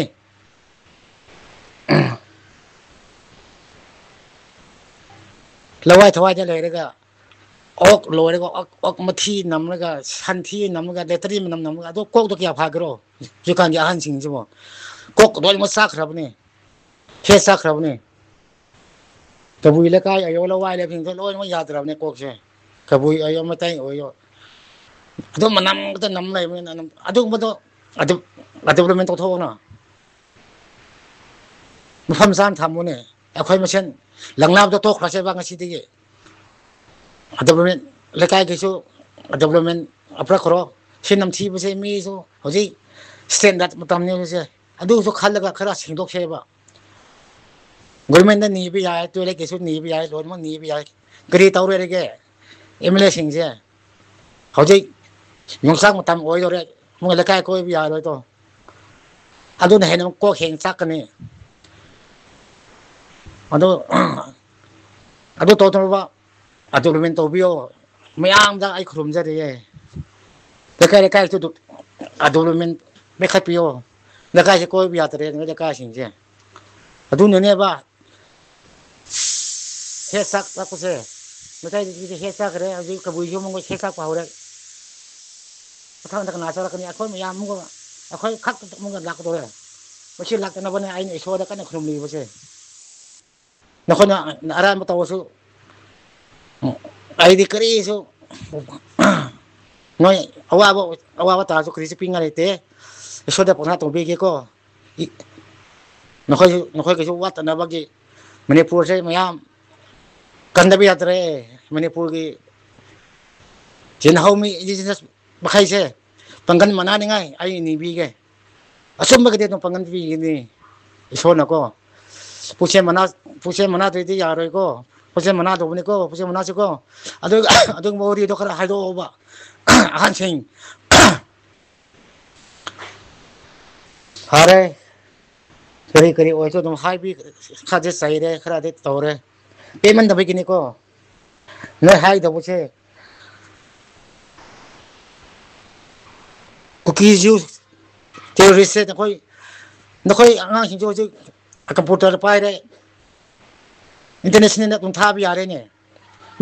ꯂꯋꯥꯏ ꯊꯋꯥꯏꯗ ꯂꯩꯔꯒ ꯑꯣꯛ ꯂꯣꯏꯔꯒ ꯑꯣꯛ, ꯑꯣꯛ ꯃꯊꯤ ꯅꯝꯂꯒ, ꯁꯟꯊꯤ ꯅꯝꯂꯒ, ꯂꯦꯇꯔꯤ ꯃꯅꯝ ꯅꯝꯂꯒ, ꯑꯗꯣ ꯀꯣꯛꯇꯣ ꯀꯌꯥ ꯐꯥꯒꯦꯔꯣ? ꯍꯧꯖꯤꯛꯀꯥꯟꯒꯤ ꯑꯍꯟꯁꯤꯡꯁꯤꯕꯨ ꯀꯣꯛ ꯂꯣꯏꯅꯃꯛ ꯆꯥꯈ꯭ꯔꯕꯅꯦ, ꯍꯦ ꯆꯥꯈ꯭ꯔꯕꯅꯦ꯫ ꯀꯕꯨꯏ ꯂꯩꯀꯥꯏ ꯑꯌꯣ ꯂꯋꯥꯏ ꯂꯩꯕꯁꯤꯡꯁꯦ ꯂꯣꯏꯅꯃꯛ ꯌꯥꯗ꯭ꯔꯕꯅꯦ ꯀꯣꯛꯁꯦ꯫ ꯀꯕꯨꯏ ꯑꯣꯏꯌꯣ, ꯃꯩꯇꯩ ꯑꯣꯏꯌꯣ, ꯑꯗꯨꯝ ꯃꯅꯝ ꯈꯛꯇ ꯅꯝ ꯂꯩꯕꯅꯤꯅ ꯑꯗꯨꯝ ꯑꯗꯨꯒꯨꯝꯕꯗꯣ ꯑꯗꯨ, ꯗꯤꯕꯂꯞꯃꯦꯟ ꯇꯧꯊꯣꯛꯑꯣꯅ꯫ ꯃꯐꯝ ꯆꯥꯅ ꯊꯝꯃꯨꯅꯦ꯫ ꯑꯩꯈꯣꯏ ꯃꯁꯦꯟ ꯂꯪꯂꯥꯕꯗꯣ ꯇꯣꯛꯈ꯭ꯔꯁꯦꯕ ꯉꯁꯤꯗꯒꯤ꯫ ꯗꯤꯕꯂꯞꯃꯦꯟ, ꯂꯩꯀꯥꯏꯒꯤꯁꯨ ꯗꯤꯕꯂꯞꯃꯦꯟ ꯄꯨꯔꯛꯈ꯭ꯔꯣ꯫ ꯁꯤ ꯅꯝꯊꯤꯕꯁꯦ ꯃꯤꯁꯨ ꯍꯧꯖꯤꯛ ꯁ꯭ꯇꯦꯟꯗꯔꯗ ꯃꯇꯝꯅꯤ ꯍꯧꯖꯤꯛꯁꯦ꯫ ꯑꯗꯨꯁꯨ ꯈꯜꯂꯒ ꯈꯔ ꯁꯦꯡꯗꯣꯛꯁꯦꯕ꯫ ꯒꯣꯔꯃꯦꯟꯗ ꯅꯤꯕ ꯌꯥꯏ, ꯇꯣꯏꯂꯦꯠꯀꯤꯁꯨ ꯅꯤꯕ ꯌꯥꯏ, ꯂꯣꯏꯅꯃꯛ ꯅꯤꯕ ꯌꯥꯏ꯫ ꯀꯔꯤ ꯇꯧꯔꯦꯔꯒꯦ ꯑꯦꯝ ꯑꯦꯜ ꯑꯦꯁꯤꯡꯁꯦ? ꯍꯧꯖꯤꯛ ꯌꯣꯡꯆꯥꯛ ꯃꯇꯝ ꯑꯣꯏꯗꯧꯔꯦ, ꯃꯣꯏ ꯂꯩꯀꯥꯏ ꯀꯣꯏꯕ ꯌꯥꯔꯣꯏꯗꯣ꯫ ꯑꯗꯨꯅ ꯍꯦꯟꯅ ꯀꯣꯛ ꯍꯦꯟꯅ ꯆꯥꯛꯀꯅꯤ꯫ ꯑꯗꯨ, ꯑꯗꯨ ꯇꯧꯗꯅꯕ ꯑꯗꯨ ꯂꯨꯃꯦꯟ ꯇꯧꯕꯤꯌꯣ꯫ ꯃꯌꯥꯝꯗ ꯑꯩ ꯈꯨꯔꯨꯝꯖꯔꯤꯌꯦ꯫ ꯂꯩꯀꯥꯏ ꯂꯩꯀꯥꯏꯁꯨ ꯑꯗꯨ, ꯑꯗꯨ ꯂꯨꯃꯦꯟ ꯃꯦꯈꯠꯄꯤꯌꯣ꯫ ꯂꯩꯀꯥꯏꯁꯦ ꯀꯣꯏꯕ ꯌꯥꯗ꯭ꯔꯦ, ꯅꯣꯏ ꯂꯩꯀꯥꯏꯁꯤꯡꯁꯦ꯫ ꯑꯗꯨꯅꯅꯦꯕ ꯍꯦ ꯆꯥꯛ ꯆꯥꯛꯄꯁꯦ꯫ ꯃꯩꯇꯩꯗꯤ ꯍꯦ ꯆꯥꯈ꯭ꯔꯦ, ꯍꯧꯖꯤꯛ ꯀꯕꯨꯏꯁꯨ ꯑꯃꯨꯛ ꯍꯦ ꯆꯥꯛꯄ ꯍꯧꯔꯦ꯫ ꯃꯊꯪꯗ ꯀꯅꯥ ꯆꯠꯂꯛꯀꯅꯤ? ꯑꯩꯈꯣꯏ ꯃꯌꯥꯝ ꯑꯃꯨꯛ, ꯑꯩꯈꯣꯏ ꯈꯛꯇ ꯑꯃꯨꯛ ꯂꯥꯛꯀꯗꯧꯔꯦ꯫ ꯃꯁꯤ ꯂꯥꯛꯇꯅꯕꯅꯦ ꯑꯩꯅ ꯏꯁꯣꯔꯗ ꯀꯟꯅ ꯈꯨꯔꯨꯝꯂꯤꯕꯁꯦ꯫ ꯅꯈꯣꯏꯅ ꯑꯔꯥꯟꯕ ꯇꯧꯔꯁꯨ, ꯑꯩꯗꯤ ꯀꯔꯤꯁꯨ, ꯅꯣꯏ ꯑꯋꯥꯕ, ꯑꯋꯥꯕ ꯇꯥꯔꯁꯨ ꯀꯔꯤꯁꯨ ꯄꯤꯉꯥꯏ ꯂꯩꯇꯦ꯫ ꯏꯁꯣꯔꯗ ꯄꯥꯎꯅꯥ ꯇꯧꯕꯤꯒꯦꯀꯣ꯫ ꯏ-, ꯅꯈꯣꯏꯁꯨ, ꯅꯈꯣꯏꯒꯤꯁꯨ ꯋꯥꯠꯇꯅꯕꯒꯤ ꯃꯅꯤꯄꯨꯔꯁꯦ ꯃꯌꯥꯝ ꯀꯟꯗꯕ ꯌꯥꯗ꯭ꯔꯦ꯫ ꯃꯅꯤꯄꯨꯔꯒꯤ ꯆꯤꯟꯍꯧꯃꯤ indigenous ꯃꯈꯩꯁꯦ ꯄꯥꯡꯒꯜ ꯃꯅꯥꯅꯤꯡꯉꯥꯏ ꯑꯩ ꯅꯤꯕꯤꯒꯦ꯫ ꯑꯆꯨꯝꯕꯒꯤꯗꯤ ꯑꯗꯨꯝ ꯄꯥꯡꯒꯜ ꯄꯤꯒꯅꯤ ꯏꯁꯣꯔꯅꯀꯣ꯫ ꯄꯨꯛꯆꯦꯜ ꯃꯅꯥ, ꯄꯨꯛꯆꯦꯜ ꯃꯅꯥꯗ꯭ꯔꯗꯤ ꯌꯥꯔꯣꯏꯀꯣ꯫ ꯄꯨꯛꯆꯦꯜ ꯃꯅꯥꯗꯧꯕꯅꯤꯀꯣ, ꯄꯨꯛꯆꯦꯜ ꯃꯅꯥꯁꯤꯀꯣ꯫ ꯑꯗꯨ, ꯑꯗꯨꯒꯨꯝꯕ ꯋꯥꯔꯤꯗꯣ ꯈꯔ ꯍꯥꯏꯗꯣꯛꯑꯣꯕ, ꯑꯍꯟꯁꯤꯡ꯫ ꯐꯔꯦ꯫ ꯀꯔꯤ ꯀꯔꯤ ꯑꯣꯏꯔꯁꯨ ꯑꯗꯨꯝ ꯍꯥꯏꯕꯤ-, ꯈꯔꯗꯤ ꯆꯩꯔꯦ, ꯈꯔꯗꯤ ꯇꯧꯔꯦ꯫ ꯄꯦꯟꯃꯟꯗꯕꯒꯤꯅꯤꯀꯣ꯫ ꯅꯣꯏ ꯍꯥꯏꯗꯧꯕꯁꯦ, ꯀꯨꯀꯤ ꯖꯤꯌꯨꯁ ꯇꯦꯔꯣꯔꯤꯁꯁꯦ ꯅꯈꯣꯏ, ꯅꯈꯣꯏ ꯑꯉꯥꯡꯁꯤꯡꯁꯨ ꯍꯧꯖꯤꯛ ꯀꯝꯄ꯭ꯌꯨꯇꯔ ꯄꯥꯏꯔꯦ, ꯏꯟꯇꯔꯅꯦꯁꯅꯦꯜꯗ ꯑꯗꯨꯝ ꯊꯥꯕ ꯌꯥꯔꯦꯅꯦ꯫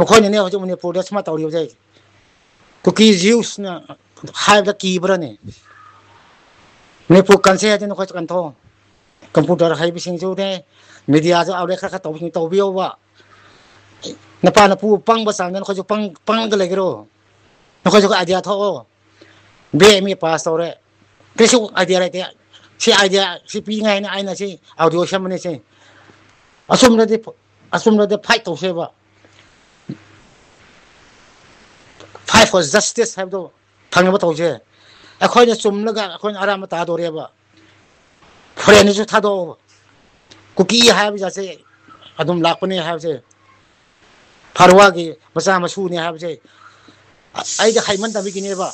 ꯃꯈꯣꯏꯅꯅꯦ ꯍꯧꯖꯤꯛ ꯃꯅꯤꯄꯨꯔꯗ ꯁꯨꯃꯥꯏꯅ ꯇꯧꯔꯤꯕꯁꯦ꯫ ꯀꯨꯀꯤ ꯖꯤꯌꯨꯁꯅ ꯍꯥꯏꯕꯗ ꯀꯤꯕ꯭ꯔꯅꯦ? ꯃꯅꯤꯄꯨꯔ ꯀꯟꯁꯦ ꯍꯥꯏꯗꯤ ꯅꯈꯣꯏꯁꯨ ꯀꯟꯊꯣꯛꯑꯣ꯫ ꯀꯝꯄ꯭ꯌꯨꯇꯔ ꯍꯩꯕꯁꯤꯡꯁꯨꯅꯦ, ꯃꯦꯗꯤꯌꯥꯁꯨ ꯑꯥꯎꯠꯂꯦꯠ ꯈꯔ ꯈꯔ ꯇꯧꯕꯁꯤꯡ ꯇꯧꯕꯤꯌꯣꯕ꯫ ꯅꯄꯥ ꯅꯄꯨ ꯄꯪꯕ ꯆꯥꯡꯗ ꯅꯈꯣꯏꯁꯨ ꯄꯪ-, ꯄꯪꯉꯒ ꯂꯩꯒꯦꯔꯣ? ꯅꯈꯣꯏꯁꯨ ꯑꯥꯏꯗꯤꯌꯥ ꯊꯣꯛꯑꯣ꯫ B A M A pass ꯇꯧꯔꯦ, ꯀꯩꯁꯨ ꯑꯥꯏꯗꯤꯌꯥ ꯂꯩꯇꯦ꯫ ꯁꯤ ꯑꯥꯏꯗꯤꯌꯥ ꯁꯤ ꯄꯤꯉꯥꯏꯅ ꯑꯩꯅ ꯁꯤ ꯑꯣꯗꯤꯑꯣ ꯁꯦꯝꯕꯅꯤ ꯁꯤ꯫ ꯑꯆꯨꯝꯕꯗꯤ, ꯑꯆꯨꯝꯕꯗꯤ ꯐꯥꯏꯠ ꯇꯧꯁꯦꯕ꯫ Fight for justice ꯍꯥꯏꯕꯗꯣ ꯐꯪꯅꯕ ꯇꯧꯁꯦ꯫ ꯑꯩꯈꯣꯏꯅ ꯆꯨꯝꯂꯒ ꯑꯩꯈꯣꯏꯅ ꯑꯔꯥꯟꯕ ꯇꯥꯗꯣꯔꯦꯕ꯫ ꯐꯣꯔꯦꯟꯗꯁꯨ ꯊꯥꯗꯣꯛꯑꯣꯕ꯫ ꯀꯨꯀꯤ ꯍꯥꯏꯕ ꯖꯥꯠꯁꯦ ꯑꯗꯨꯝ ꯂꯥꯛꯄꯅꯦ ꯍꯥꯏꯕꯁꯦ, ꯐꯥꯔꯋꯥꯒꯤ ꯃꯆꯥ ꯃꯁꯨꯅꯦ ꯍꯥꯏꯕꯁꯦ ꯑꯩꯗꯤ ꯍꯩꯃꯟꯗꯕꯒꯤꯅꯦꯕ꯫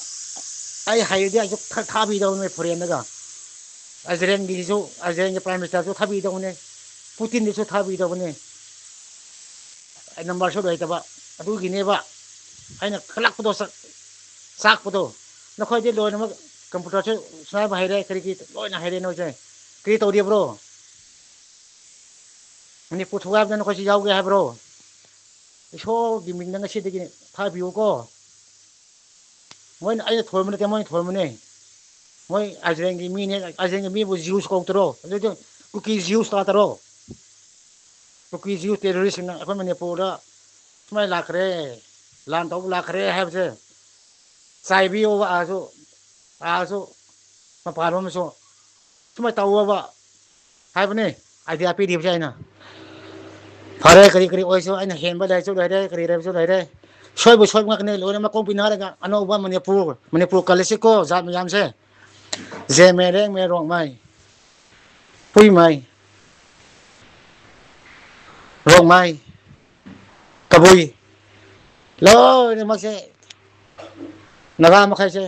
ꯑꯩ ꯍꯩꯔꯗꯤ ꯑꯩꯁꯨ ꯈꯔ ꯊꯥꯕꯤꯗꯧꯅꯦ ꯐꯣꯔꯦꯟꯗꯒ꯫ ꯑꯖꯔꯦꯟꯒꯤꯁꯨ, ꯑꯖꯔꯦꯟꯒꯤ ꯄ꯭ꯔꯥꯏꯝ ꯃꯤꯅꯤꯁꯇꯔꯁꯨ ꯊꯥꯕꯤꯗꯧꯅꯦ, ꯄꯨꯇꯤꯟꯗꯁꯨ ꯊꯥꯕꯤꯗꯧꯕꯅꯦ꯫ ꯑꯩ ꯅꯝꯕꯔꯁꯨ ꯂꯩꯇꯕ, ꯑꯗꯨꯒꯤꯅꯦꯕ ꯑꯩꯅ ꯀꯜꯂꯛꯄꯗꯣ, ꯆꯥꯛ-, ꯆꯥꯛꯄꯗꯣ꯫ ꯅꯈꯣꯏꯗꯤ ꯂꯣꯏꯅꯃꯛ ꯀꯝꯄ꯭ꯌꯨꯇꯔꯁꯨ ꯁꯥꯟꯅꯕ ꯍꯩꯔꯦ, ꯀꯔꯤ ꯀꯔꯤ ꯂꯣꯏꯅ ꯍꯩꯔꯦ ꯅꯣꯏꯁꯦ꯫ ꯀꯔꯤ ꯇꯧꯔꯤꯕ꯭ꯔꯣ? ꯃꯅꯤꯄꯨꯔ ꯊꯧꯒꯥꯏꯕꯗ ꯅꯈꯣꯏꯁꯨ ꯌꯥꯎꯒꯦ ꯍꯥꯏꯕ꯭ꯔꯣ? ꯏꯁꯣꯔꯒꯤ ꯃꯤꯡꯗ ꯉꯁꯤꯗꯒꯤ ꯊꯥꯕꯤꯌꯨꯀꯣ꯫ ꯃꯣꯏꯅ, ꯑꯩꯅ ꯊꯣꯟꯕ ꯅꯠꯇꯦ, ꯃꯣꯏꯅ ꯊꯣꯟꯕꯅꯦ꯫ ꯃꯣꯏ ꯑꯖꯔꯦꯟꯒꯤ ꯃꯤꯅꯦ, ꯑꯖꯔꯦꯟꯒꯤ ꯃꯤꯕꯨ ꯖꯤꯎꯁ ꯀꯧꯗ꯭ꯔꯣ? ꯑꯗꯨꯗꯤ ꯀꯨꯀꯤ ꯖꯤꯎꯁ ꯇꯥꯗ꯭ꯔꯣ? ꯀꯨꯀꯤ ꯖꯤꯎꯁ ꯇꯦꯔꯣꯔꯤꯁꯁꯤꯡꯅ ꯑꯩꯈꯣꯏ ꯃꯅꯤꯄꯨꯔꯗ ꯁꯨꯃꯥꯏꯅ ꯂꯥꯛꯈ꯭ꯔꯦ, ꯂꯥꯟ ꯇꯧꯕ ꯂꯥꯛꯈ꯭ꯔꯦ ꯍꯥꯏꯕꯁꯦ ꯆꯥꯏꯕꯤꯌꯣꯕ꯫ ꯑꯥꯁꯨ, ꯑꯥꯁꯨ, ꯃꯄꯥꯟꯂꯣꯝꯗꯁꯨ ꯁꯨꯃꯥꯏꯅ ꯇꯧꯋꯣꯕ ꯍꯥꯏꯕꯅꯤ ꯑꯥꯏꯗꯤꯌꯥ ꯄꯤꯔꯤꯕꯁꯦ ꯑꯩꯅ꯫ ꯐꯔꯦ, ꯀꯔꯤ ꯀꯔꯤ ꯑꯣꯏꯁꯨ, ꯑꯩꯅ ꯍꯦꯟꯕ ꯂꯩꯔꯁꯨ ꯂꯩꯔꯦ, ꯀꯔꯤ ꯂꯩꯔꯁꯨ ꯂꯩꯔꯦ꯫ ꯁꯣꯏꯕ ꯁꯣꯏꯕ ꯉꯥꯛꯇꯅꯦ, ꯂꯣꯏꯅꯃꯛ ꯀꯣꯛ ꯄꯤꯅꯔꯒ ꯑꯅꯧꯕ ꯃꯅꯤꯄꯨꯔ, ꯃꯅꯤꯄꯨꯔ ꯀꯜꯂꯁꯤꯀꯣ, ꯖꯥꯠ ꯃꯌꯥꯝꯁꯦ꯫ ꯖꯦꯃꯦ, ꯔꯦꯡꯃꯦ, ꯔꯣꯡꯃꯥꯏ, ꯄꯨꯏꯃꯥꯏ, ꯔꯣꯡꯃꯥꯏ, ꯀꯕꯨꯏ, ꯂꯣꯏꯅꯃꯛꯁꯦ, ꯅꯥꯒꯥ ꯃꯈꯩꯁꯦ,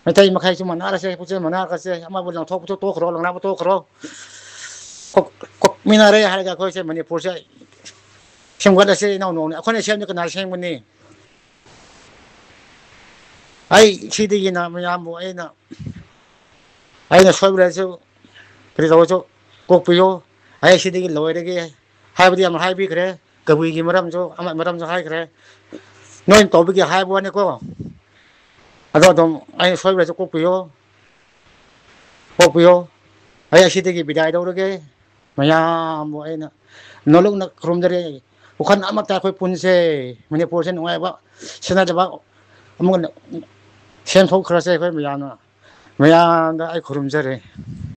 ꯃꯩꯇꯩ ꯃꯈꯩꯁꯨ ꯃꯥꯟꯅꯔꯁꯦ, ꯄꯨꯛꯆꯦꯜ ꯃꯥꯟꯅꯔꯁꯦ, ꯑꯃꯕꯨ ꯂꯪꯊꯣꯛꯄꯗꯨ ꯇꯣꯛꯈ꯭ꯔꯣ, ꯂꯪꯅꯕ ꯇꯣꯛꯈ꯭ꯔꯣ꯫ ꯀꯣꯛ-, ꯀꯣꯛꯃꯤꯟꯅꯔꯦ ꯍꯥꯏꯔꯒ ꯑꯩꯈꯣꯏꯁꯦ ꯃꯅꯤꯄꯨꯔꯁꯦ ꯁꯦꯝꯒꯠꯂꯁꯦ, ꯏꯅꯥꯎ ꯅꯣꯡꯅꯦ꯫ ꯑꯩꯈꯣꯏꯅ ꯁꯦꯝꯗꯤ ꯀꯅꯥ ꯁꯦꯝꯒꯅꯤ? ꯑꯩ ꯁꯤꯗꯒꯤꯅ ꯃꯌꯥꯝꯕꯨ ꯑꯩꯅ, ꯑꯩꯅ ꯁꯣꯏꯕꯗꯁꯨ ꯀꯔꯤ ꯇꯧꯔꯁꯨ ꯀꯣꯛꯄꯤꯌꯨ꯫ ꯑꯩ ꯁꯤꯗꯒꯤ ꯂꯣꯏꯔꯒꯦ ꯍꯥꯏꯕꯗꯤ ꯌꯥꯝ ꯍꯥꯏꯕꯤꯈ꯭ꯔꯦ꯫ ꯀꯕꯨꯏꯒꯤ ꯃꯔꯝꯁꯨ, ꯑꯃ ꯃꯔꯝꯁꯨ ꯍꯥꯏꯈ꯭ꯔꯦ꯫ ꯅꯣꯏꯅ ꯇꯧꯕꯒꯤ ꯍꯥꯏꯕ ꯋꯥꯅꯤꯀꯣ꯫ ꯑꯗꯣ ꯑꯗꯨꯝ ꯑꯩꯅ ꯁꯣꯏꯕꯗꯁꯨ ꯀꯣꯛꯄꯤꯌꯨ, ꯀꯣꯛꯄꯤꯌꯨ꯫ ꯑꯩ ꯑꯁꯤꯗꯒꯤ ꯕꯤꯗꯥꯏ ꯂꯧꯔꯒꯦ꯫ ꯃꯌꯥꯝꯕꯨ ꯑꯩꯅ ꯅꯣꯂꯨꯛꯅ ꯈꯨꯔꯨꯝꯖꯔꯤ꯫ ꯋꯥꯈꯜ ꯑꯃꯠꯇ ꯑꯩꯈꯣꯏ ꯄꯨꯟꯁꯦ꯫ ꯃꯅꯤꯄꯨꯔꯁꯦ ꯅꯨꯡꯉꯥꯏꯕ, ꯁꯦꯟꯅꯖꯕ ꯑꯃꯨꯛ ꯍꯟꯅ ꯁꯦꯝꯊꯣꯛꯈ꯭ꯔꯁꯦ ꯑꯩꯈꯣꯏ ꯃꯌꯥꯝꯅ꯫ ꯃꯌꯥꯝꯗ ꯑꯩ ꯈꯨꯔꯨꯝꯖꯔꯤ꯫